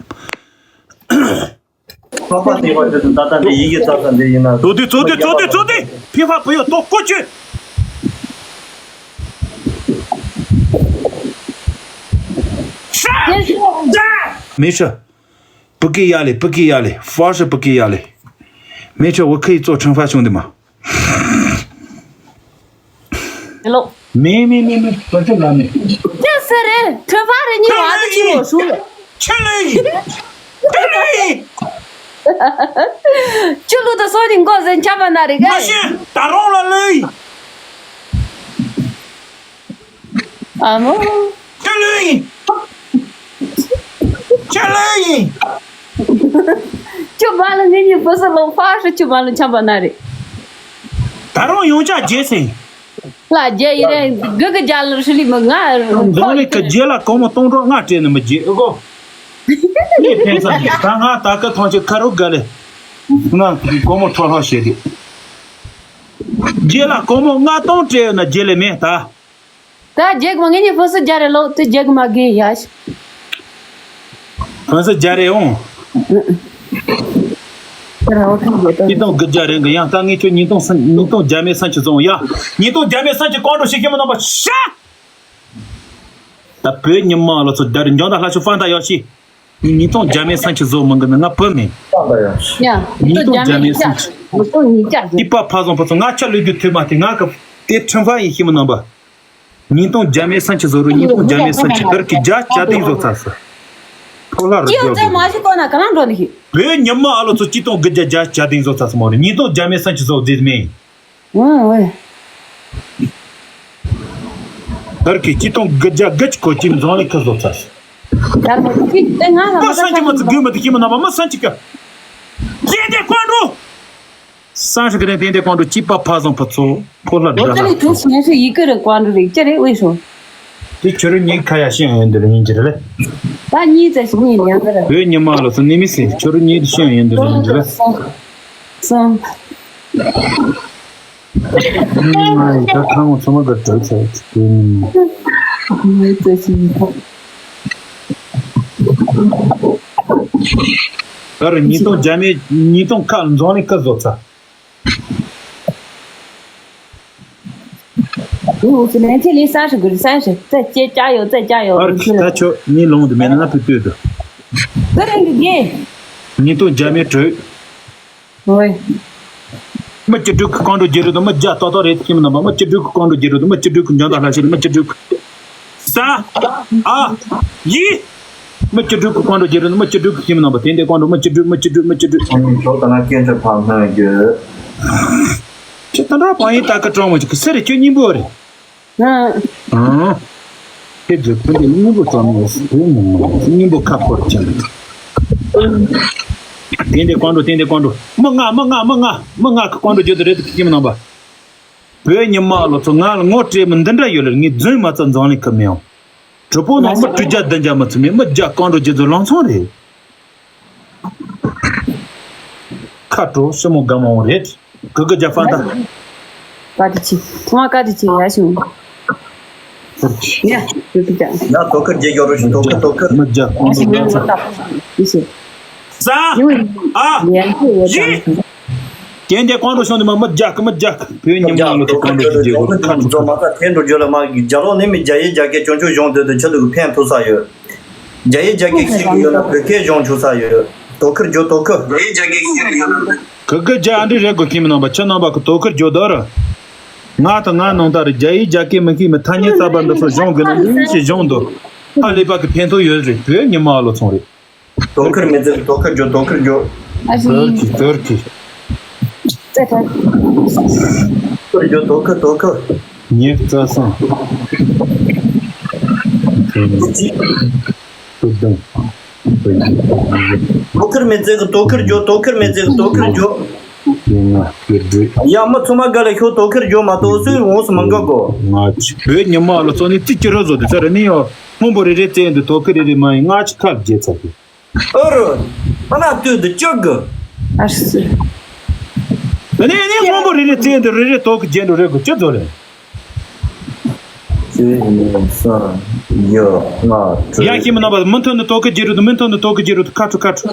ཁོག་པ་ཟེར་བ་དེ་ཚོ་ད་ལྟ་འདི་ཡི་གེ་རྩ་ས་འདི་ཡིན་ན། ཚོ་དེ་ཚོ་དེ་ཚོ་དེ་ཚོ་དེ་ཕི་ཧ་བུ་ཡོ་ཏོ་ཀོ་ཅུ། མི་ཤ། བུ་ཀི་ཡ་ལེ་བུ་ཀི་ཡ་ལེ་ཧྥ་ཤ་བུ་ཀི་ཡ་ལེ། མི་ཤ་བུ་ཁི་ཡི་ཙོ་ཁྲང་ཧྥ་ཤུང་དེ་མ། ཧེ་ལོ། མེ་མེ་མེ་མེ་བར་ཆད་ལ་མེ། ཅི་ཟེར་རེད། ཁྲོན་ཕ་རེ་གཉིས་བ་དུ་ཆི་མོ་ཧྲུ། ཆི་ལེ་ཡིན། ཆི་ལེ་ཡིན། ཆུ་ལུ་དུ་སོ་ནི་མགོ་ཟན་ཆ་པ་ན་རེ་མ་ག་ཤེས་ད་རུང་ལ་ལེ་ཡིན། ཨ་མོ། ཆི་ལེ་ཡིན། ཆི་ལེ་ཡིན། ཁྱོད་མ་ལ་ངེད་གཉིས་བུ་སུ་ལོ་ཕ་ཧྲི་ཁྱོད་མ་ལ་ཆ་པ་ན་རེ། ད་རུང་ཡོང་ཆ་རྗེས་ཟིན། ལ་རྒྱལ་ཡིན་རེད། གི་གི་རྒྱལ་ལ་ཧྲི་ལི་མི་ང་རུང་ཁོ་ལི་གི་རྒྱལ་ལ་གོང་མ་གཏོང་གྲོགས་ང་སྤྲད་ནི་མི་རྒྱལ་ཨོ་གོ། ངས་ཕན་ས་མེད་ད་ང་ད་གི་ཐང་ཆེ་ཁ་རུ་ག་ལེ། ང་གོང་མ་འཕྲོ་ལྷག་བྱེད་དེ། རྒྱལ་ལ་གོང་མ་ང་གཏོང་སྤྲད་ཡོད་ན་རྒྱལ་ལེ་མེད་ད། ད་རྒྱལ་མ་ངེད་གཉིས་ཕོ་སི་རྒྱ་རེ་ལོ་དེ་རྒྱལ་མ་གི་ཡ་ཤི། ཕོ་སི་རྒྱ་རེ་འོང་། ཅི་དང་དགུ་རྒྱ་རེ་གི་ཡང་ད་ངས་ཁྱོད་ཉིས་སྟོང་སུམ་ཉིས་སྟོང་རྒྱ་མེད་སུམ་ཅུ་བཟུང་ཡ། ཉིས་སྟོང་རྒྱ་མེད་སུམ་ཅུ་གང་འགྲོ་ཤི་ཁྱི་མོ་རྣམ་པ་ཤ། ད་བོད་ཉི་མ་ལ་ཚོ་ད་རེ་འཇང་ད་ལྷ་ཆུ་ཧྥང་ད་ཡོ་ཤི། ཉིས་སྟོང་རྒྱ་མེད་སུམ་ཅུ་བཟོ་མི་འགི་ནི་ང་བུ་མིན། ཡ། ཉིས་སྟོང་རྒྱ་མེད་སུམ་ཅུ། ཉིས་སྟོང་ཉིས་བརྒྱ་བཟོ། ཏི་པ་ཕ་བཟང་ཕ་ཚོ་ང་ཆ་ལུས་རྒྱུ་ཐུབ་མ་ཐེ་ང་གི་དེ་ཁྲིམས་ཧྥ་ཡིན་ཤི་མི་རྣམ་པ། ཉིས་སྟོང་རྒྱ་མེད་སུམ་ཅུ་བཟོ་རུ་ཉིས་སྟོང་རྒྱ་མེད་སུམ་ཅུ་དར་གི་རྒྱ་རྒྱ་ཏིང་བཟོ་ཚར་སོ། ཕོ་ལྷ་རུ་ཅི་ཡང་རྒྱ་བཙལ་མ་ཤི་གོ་ན་ག་ལང་འགྲོ་ནི་ཤི། བོད་ཉི་མ་ཨ་ལོ་ཚོ་ཅི་སྟོང་དགུ་བརྒྱ་རྒྱ་རྒྱ་ཏིང་བཟོ་ཚར་སོ་མོ་རེ་ཉིས་སྟོང་རྒྱ་མེད་སུམ་ཅུ་བཟོ་རྫིས་མེད། ཨོ་ཨོ། དར་གི་ཅི་སྟོང་དགུ་བརྒྱ་དགུ་ཅི་གོ་ཅི་འཛོང་ལེ་ཁ་བཟོ་ཚར་སོ། ད་མོ་ཅི་དེ་ང་ལ་མ་སུམ་ཅུ་མ་ཚུ་དགུ་མ་དུ་ཤི་མི་རྣམ་པ་མ་སུམ་ཅུ་ག་ཅི་དེ་ཁོང་འགྲོ། སང་ཧྲི་ཀི་རེ་ཏན་ཏན་ཀོང་ཀྲུ་ཅི་པ་ཕ་བཟང་ཕ་ཚོ་ཕོ་ལྷ་འདྲ་ལ། ཁ་ལི་ཐུག་སྙན་ཧྲི་ཡི་ཀི་རེ་ཀོང་ཀྲུ་རེ་ཅི་རེ་འོས་ཤོ། དེ་ཁྱོད་རུ་ཉིན་ཁ་ཡ་ཤེས་ཡོན་འདི་རེ་ཡིན་གྱི་རེད། ད་གཉིས་ཙམ་ཞིག་ཉིན་ཡང་གི་རེད། བོད་ཉི་མ་ལ་སོ་ནི་མི་སྲིད་ཁྱོད་རུ་ཉིན་ཤེས་ཡོན་འདི་རེ་ཡིན་གྱི་རེད། སང་། སང་། ང་ཡི་ད་ཁ་ངོ་ཚང་མ་ག་གྲོལ་ཚར་ཚེ་བོད་ཉི་མ། གཉིས་ཙམ་ཞིག་ཡིན་ཐོག་ད་རུ་ཉིས་སྟོང་རྒྱ་མེད་ཉིས་སྟོང་ཁ་འཛོང་ནས་ཁ་བཟོ་ཚར། ཨུ་ཨུ་ཚུ་ལན་ཚེ་ལི་ས་ཧྲི་གུ་རི་ས་ཧྲི་ཙེ་ཅེ་ཅ་ཡོ་ཙེ་ཅ་ཡོ་ཨར་ཁི་ད་ཆོ་ནི་ལོང་དུ་མེད་ན་ང་ཕུ་ཏོད་དུ། ད་རང་གི་གེ། ཉིས་སྟོང་རྒྱ་མེད་གྲོས། ཝེ། མི་སྤྱི་འགྲོས་ཀྱི་རྐང་འགྲོ་རྒྱུ་རུ་དུ་མི་རྒྱ་ཏོ་ཏོ་རེད་ཀྱི་མི་རྣམ་པ་མི་སྤྱི་འགྲོས་ཀྱི་རྐང་འགྲོ་རྒྱུ་རུ་དུ་མི་སྤྱི་འགྲོས་ཀྱི་འཇོན་ཐང་ལྷ་ཤེས་མི་སྤྱི་འགྲོས་ཀྱི། ས། ཨ། ཡི། མི་སྤྱི་འགྲོས་ཀྱི་རྐང་འགྲོ་རྒྱུ་རུ་དུ་མི་སྤྱི་འགྲོས་ཀྱི་ཀྱི་མི་རྣམ་པ་དེ་འདྲའི་རྐང་འགྲོ་མི་སྤྱི་འགྲོས་མི་སྤྱི་འགྲོས་མི་སྤྱི་འགྲོས། ཁྱོད་ད་ལ་སྐད་ཆ་ཕངས་སྣང་རྒྱུ། ཁྱེད་ད་འདྲ་བང་ཡིན་ད་ཀ་གྲོང་མ་ཅིག་གི་སེ་རེ་ཁྱོད་སྙིང་པོ་རེད། ཨང་། ཁྱེད་ཚོས་ཕན་པའི་སྙིང་པོ་ཙམ་ཡོད་སྲིད་དེ་མི་མང་སྙིང་པོ་ཁ་སྐོར་ཅན། དེ་འདྲའི་ཀོང་འགྲོ་དེ་འདྲའི་ཀོང་འགྲོ་མི་ང་མི་ང་མི་ང་མི་ང་གི་ཀོང་འགྲོ་རྒྱུ་དེ་རེད་དུ་ཁྱིམ་ནང་པ། བོད་ཉི་མ་ལོ་ཚོ་ང་ལ་ངོ་སྤྲད་མི་འདི་འདྲ་ཡོད་ལ་ངས་རྫུན་མ་རྩ་འཛིན་ལས་ཁུར་མི་ཡོང་། གྲོགས་པོ་ནང་མི་དྲུག་བརྒྱ་བདུན་བརྒྱ་མ་ཚུད་མེད་མི་བརྒྱ་ཀོང་འགྲོ་རྒྱུ་ཚོ་ལང་ཚོང་རེད། ཁ་དྲོ་སྲི་མོ་དགའ་མ་འོང་རེད། གུ་གུ་རྒྱ་ཕན་ད། བཀའ་དྲིན་ཆེ། ཐོག་མ་བཀའ་དྲིན་ཆེ་ཡ་ཞུ། ཡ། ཡ་དོ་ཁུར་རྒྱལ་ཡོ་རོ་ཞིག་དོ་ཁུར་དོ་ཁུར། མི་རྒྱ་ཀོང་འགྲོ་རྒྱ་ཚ། ས། ཨ། ཡི། རྒྱན་དེ་ཀོང་འགྲོ་ཤོང་དུ་མ་མི་རྒྱ་གི་མི་རྒྱ་གི་བོད་ཉི་མ་ལོ་ཚོ་ཀོང་འགྲོ་ཞིག་རྒྱལ་ཡོ་རོ་ཁ་ཁྲོ་ཁྲོ། ཁྱོད་ཚོ་མ་ཁ་འཐེན་འགྲོ་རྒྱུ་ལ་མ་རྒྱ་ལོ་ནི་མི་རྒྱ་ཡི་རྒྱ་སྐད་ཆུང་ཆུང་གཞུང་དོད་དུ་ཆུ་དུ་གི་ཕན་ཐུག་ས་ཡོད། རྒྱ་ཡིག་རྒྱ་སྐད་ཤེས་གི་ཡོད་ན་བོད་སྐད་སྦྱོང་བཅུག་ས་ཡོད། དོ་ཁུར་རྒྱོ་དོ་ཁུར། རྒྱ་ཡིག་རྒྱ་སྐད་ཤེས་གི་ཡོད་ན། གུ་གུ་རྒྱ་ཨ་འདྲི་རེད་དགོས་ཁྱིམ་ནང་པ་ཁྱི་ནང་པ་གི་དོ་ཁུར་རྒྱོ་དོ་ར། ང་དང་ང་ནང་ལྟར་རྒྱ་ཡིག་རྒྱ་སྐད་མི་ཤེས་མི་ཐ་སྙད་གསར་པ་འདི་ཚོ་སྦྱོང་དགོས་ན་འདི་ཞིག་སྦྱོང་དོ། ཧ་ལས་པ་གི་ཕན་ཐོགས་ཡོད་རེད་བོད་ཉི་མ་ཨ་ལོ་ཚོང་རེད། དོ་ཁུར་མི་ཚེ་དོ་ཁུར་རྒྱོ་དོ་ཁུར་རྒྱོ། ཨ་ཟི། ཏུར་ཁི་ཏུར་ཁི། ཙེ་ཐ། ཁུར་རྒྱོ་དོ་ཁུར་དོ་ཁུར། ཉེ་རྩ་སང་། ཁུར་དང་། དོ་ཁུར་མེད་ཚེ་གི་དོ་ཁུར་རྒྱོ། དོ་ཁུར་མེད་ཚེ་གི་དོ་ཁུར་རྒྱོ། ཡ་མི་ཚང་མ་ག་ལ་ཤོག་དོ་ཁུར་རྒྱོ་མ་གཏོགས་སུས་འོང་སུ་མི་འགག་གོ། ང་ཆི་བོད་ཉི་མ་ལ་ཚོ་ནི་ཙི་ཅི་རོ་བཟོ་དེ་ཚ་ར་ནི་ཡོ། སྔོན་པོ་རེ་རེ་བཙལ་འདུག་དོ་ཁུར་རེ་རེ་མ་ཡིན། ང་ཆི་ཁ་ལ་རྒྱལ་ཚ་གི། ཨོ་རོ། ཨ་ན་ལྟོས་འདི་ཅོག་གི། ཨ་སི། ཨ་ནི་ཨ་ནི་སྔོན་པོ་རེ་རེ་བཙལ་འདུག་རེ་རེ་དོ་ཁུར་རྒྱལ་འདུག་རེ་གོ་ཅི་བཟོ་རེད། གཅིག་གཉིས་གསུམ་བཞི་ལྔ་དྲུག་ཡ་ཁྱིམ་རྣམ་པ་མུ་མཐུད་ནས་དོ་ཁུར་རྒྱག་རུ་དུ། མུ་མཐུད་ནས་དོ་ཁུར་རྒྱག་རུ་དུ། ཁ་ཁྲུ་ཁ་ཁྲུ།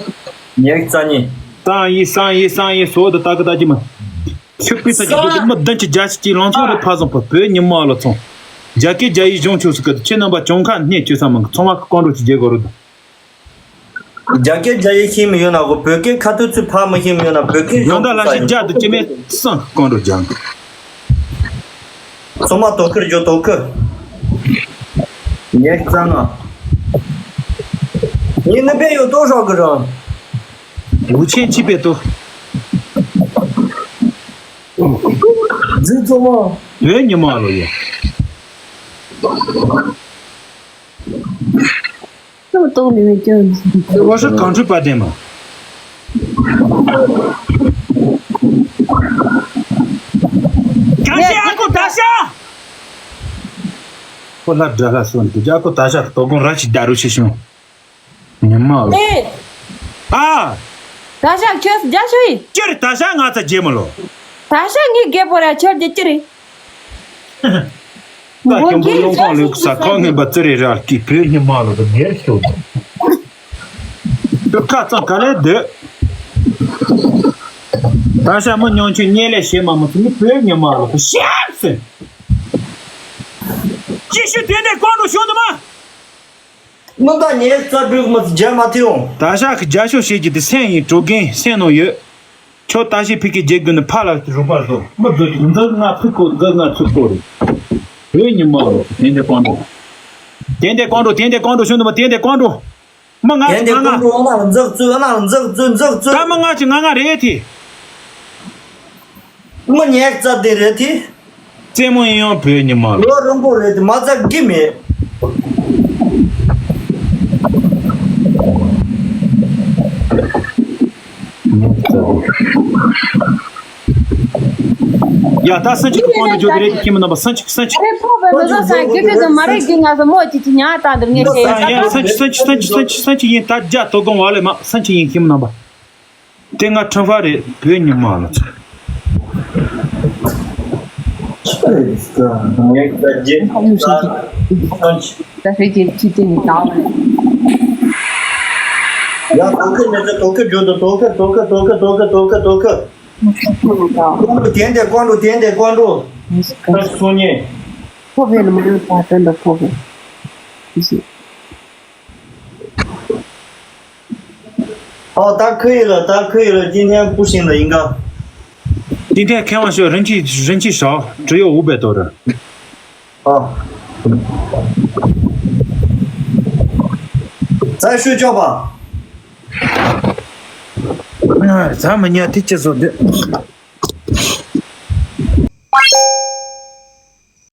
ཉེག་རྩ་གཉིས། སང་ཡི་སང་ཡི་སང་ཡི་སོ་དུ་ད་གི་ད་གི་མ། ཤུག་པི་ས་ཅི་གི་མི་བདུན་གྱི་རྒྱ་ཆི་གི་ལང་ཚོ་རུ་ཕ་བཟང་པོ་བོད་ཉི་མ་ལ་ཚོང་། རྒྱ་སྐད་རྒྱ་ཡིག་གཞུང་ཆོས་སུ་ཀི་དུ་ཁྱེད་རྣམ་པ་གྱོང་ཁ་སྣེ་བཅུ་ས་མང་གི་ཚོང་བ་གི་ཀོང་རོ་ཆི་རྒྱལ་གོ་རུ་དུ། རྒྱ་སྐད་རྒྱ་ཡིག་ཤེས་མི་ཡོད་ན་གོ། བོད་སྐད་ཁ་ཐུག་ཚུ་ཕ་མི་ཤེས་མི་ཡོད་ན་བོད་སྐད་གཞུང་ཡོང་ད་ལ་ཤི་རྒྱ་དུ་ཅི་མེད་སང་ཀོང་རོ་རྒྱང་། ཚང་མ་དོ་ཁུར་རྒྱོ་དོ་ཁུར། ངས་གཙང་ང་། ངས་ནི་པས་ཡོད་དོ་ཧྲོག་གི་རང་། འུ་ཆེན་ཆི་པས་དོ། རྫི་ཚང་མ། བོད་ཉི་མ་ལོ་ཡ། ཏོག་ཏོག་ལི་མི་ཅོ། ཝ་ཧྲི་གང་ཁྲུ་པ་དེ་མ། གང་ཤེས་ཨ་ཁུ་ད་ཤ། ཁོ་ལ་དགྲ་ལ་སོན་དུ་རྒྱ་ཁོ་ད་ཤ་དོ་དགོང་ར་ཞིག་ད་རུ་ཤི་བྱུང་། ཉི་མ་ལོ། ཨེ། ཨ། ད་ཤ་ཁྱོད་རྒྱ་ཤོད་ཡིན། ཅི་རེད་ད་ཤ་ང་ཚ་རྗེ་མ་ལོ། ད་ཤ་ངའི་རྒད་པོ་ར་ཁྱོད་རྒྱ་ཅི་རེད། ད་སྐྱོན་པོ་ཡོང་ཁོང་ལུག་ས་ཁོ་ངན་པ་ཙི་རེ་ར་ཀི་བོད་ཉི་མ་ལོ་དུ་སྒེར་ཤོད་དོ། ཁ་ཚང་ག་ལེ་སྡོད། ད་ཤ་མི་ཉོང་ཆུ་ཉེ་ལེ་ཤེ་མ་མི་ཚུ་ནི་བོད་ཉི་མ་ལོ་དུ་ཤེབ་སེ། ཅི་ཤི་དེ་འདྲའི་ཀོང་འགྲོ་ཤོད་དུ་མ། མི་ད་ཉེ་རྩ་སྒྲུག་མི་རྒྱ་མ་ཐེ་འོང་། ད་ཤ་གི་རྒྱ་ཤོད་བྱེད་ཀྱི་དེ་སེམས་ཡིན་གྲོ་རྒན་སེམས་ནང་ཡོད། ཁྱོད་ད་ཤི་ཕི་ཀི་རྒྱལ་དགོས་ནི་ཕ་ལ་རུ་པ་བཟོ་མི་བཟོ་ཅིག་འཛག་ང་ཚུགས་པོ་འཛག་ང་ཚུགས་པོ་རེད། བོད་ཉི་མ་རོ་དེ་འདྲ་ཀོང་འགྲོ། དེ་འདྲ་ཀོང་འགྲོ་དེ་འདྲ་ཀོང་འགྲོ་ཤོད་འདུག་མ་དེ་འདྲ་ཀོང་འགྲོ། མི་ང་དེ་ཅི་འདྲ་ང་ང་། ཀོང་འགྲོ་ཨ་ན་འཛག་ཚུལ་ཨ་ན་འཛག་ཚུལ་འཛག་ཚུལ། ད་མི་ང་ཅི་ང་ང་རེད་དེ། མི་ཉེག་རྩ་དེ་རེད་དེ། རྩེད་མོ་ཡིན་ཡང་བོད་ཉི་མ་རོ། ལོ་རིང་པོ་རེད་དེ་མ་རྩ་གི་མེད། ཡ་ད་སུན་ཅིག་གི་ཀོང་འགྲོ་འཇོག་གི་རེད། ཁྱིམ་རྣམ་པ་སུན་ཅིག་སུན་ཅིག་ཨ་རེ་ཕོ་བའི་མི་བཟོ་ས་གི་གི་གི་མ་རེད་གི་ང་ཚོ་མོ་ཅིག་ཅིག་ཉག་བཏང་འདུག་ངས་བཤད་ཡ་ད་སུན་ཅིག་སུན་ཅིག་སུན་ཅིག་སུན་ཅིག་སུན་ཅིག་ཡིན། ད་རྒྱ་དོ་དགོང་བ་ལས་མ་སུན་ཅིག་ཡིན་ཁྱིམ་རྣམ་པ། དེ་ང་ཁྲིམས་ཧྥ་རེད་བོད་ཉི་མ་ལ་ཚོ། ད་ཧེ་ཀྱི་ཁྱི་དེ་ནི་དང་། ཡ་དོ་ཁུར་མེད་ཚེ་དོ་ཁུར་རྒྱུ་དང་དོ་ཁུར་དོ་ཁུར་དོ་ཁུར་དོ་ཁུར་དོ་ཁུར་དོ་ཁུར། ཀོང་འགྲོ་དེ་འདྲ་ཀོང་འགྲོ་དེ་འདྲ་ཀོང་འགྲོ། ཁ་སོ་ཉེ། ཕོ་བས་ལ་མ་ཡོང་ད་དོན་དུ་ཕོ་བས། ཨོ་ད་可以了，ད་可以了，今天不行了，应该。今天开玩笑，人气人气少，只有五百多人。 ཨ།再睡觉吧。ཨ། ཟ་མི་ཉལ་དེ་ཅི་བཟོ་འདི།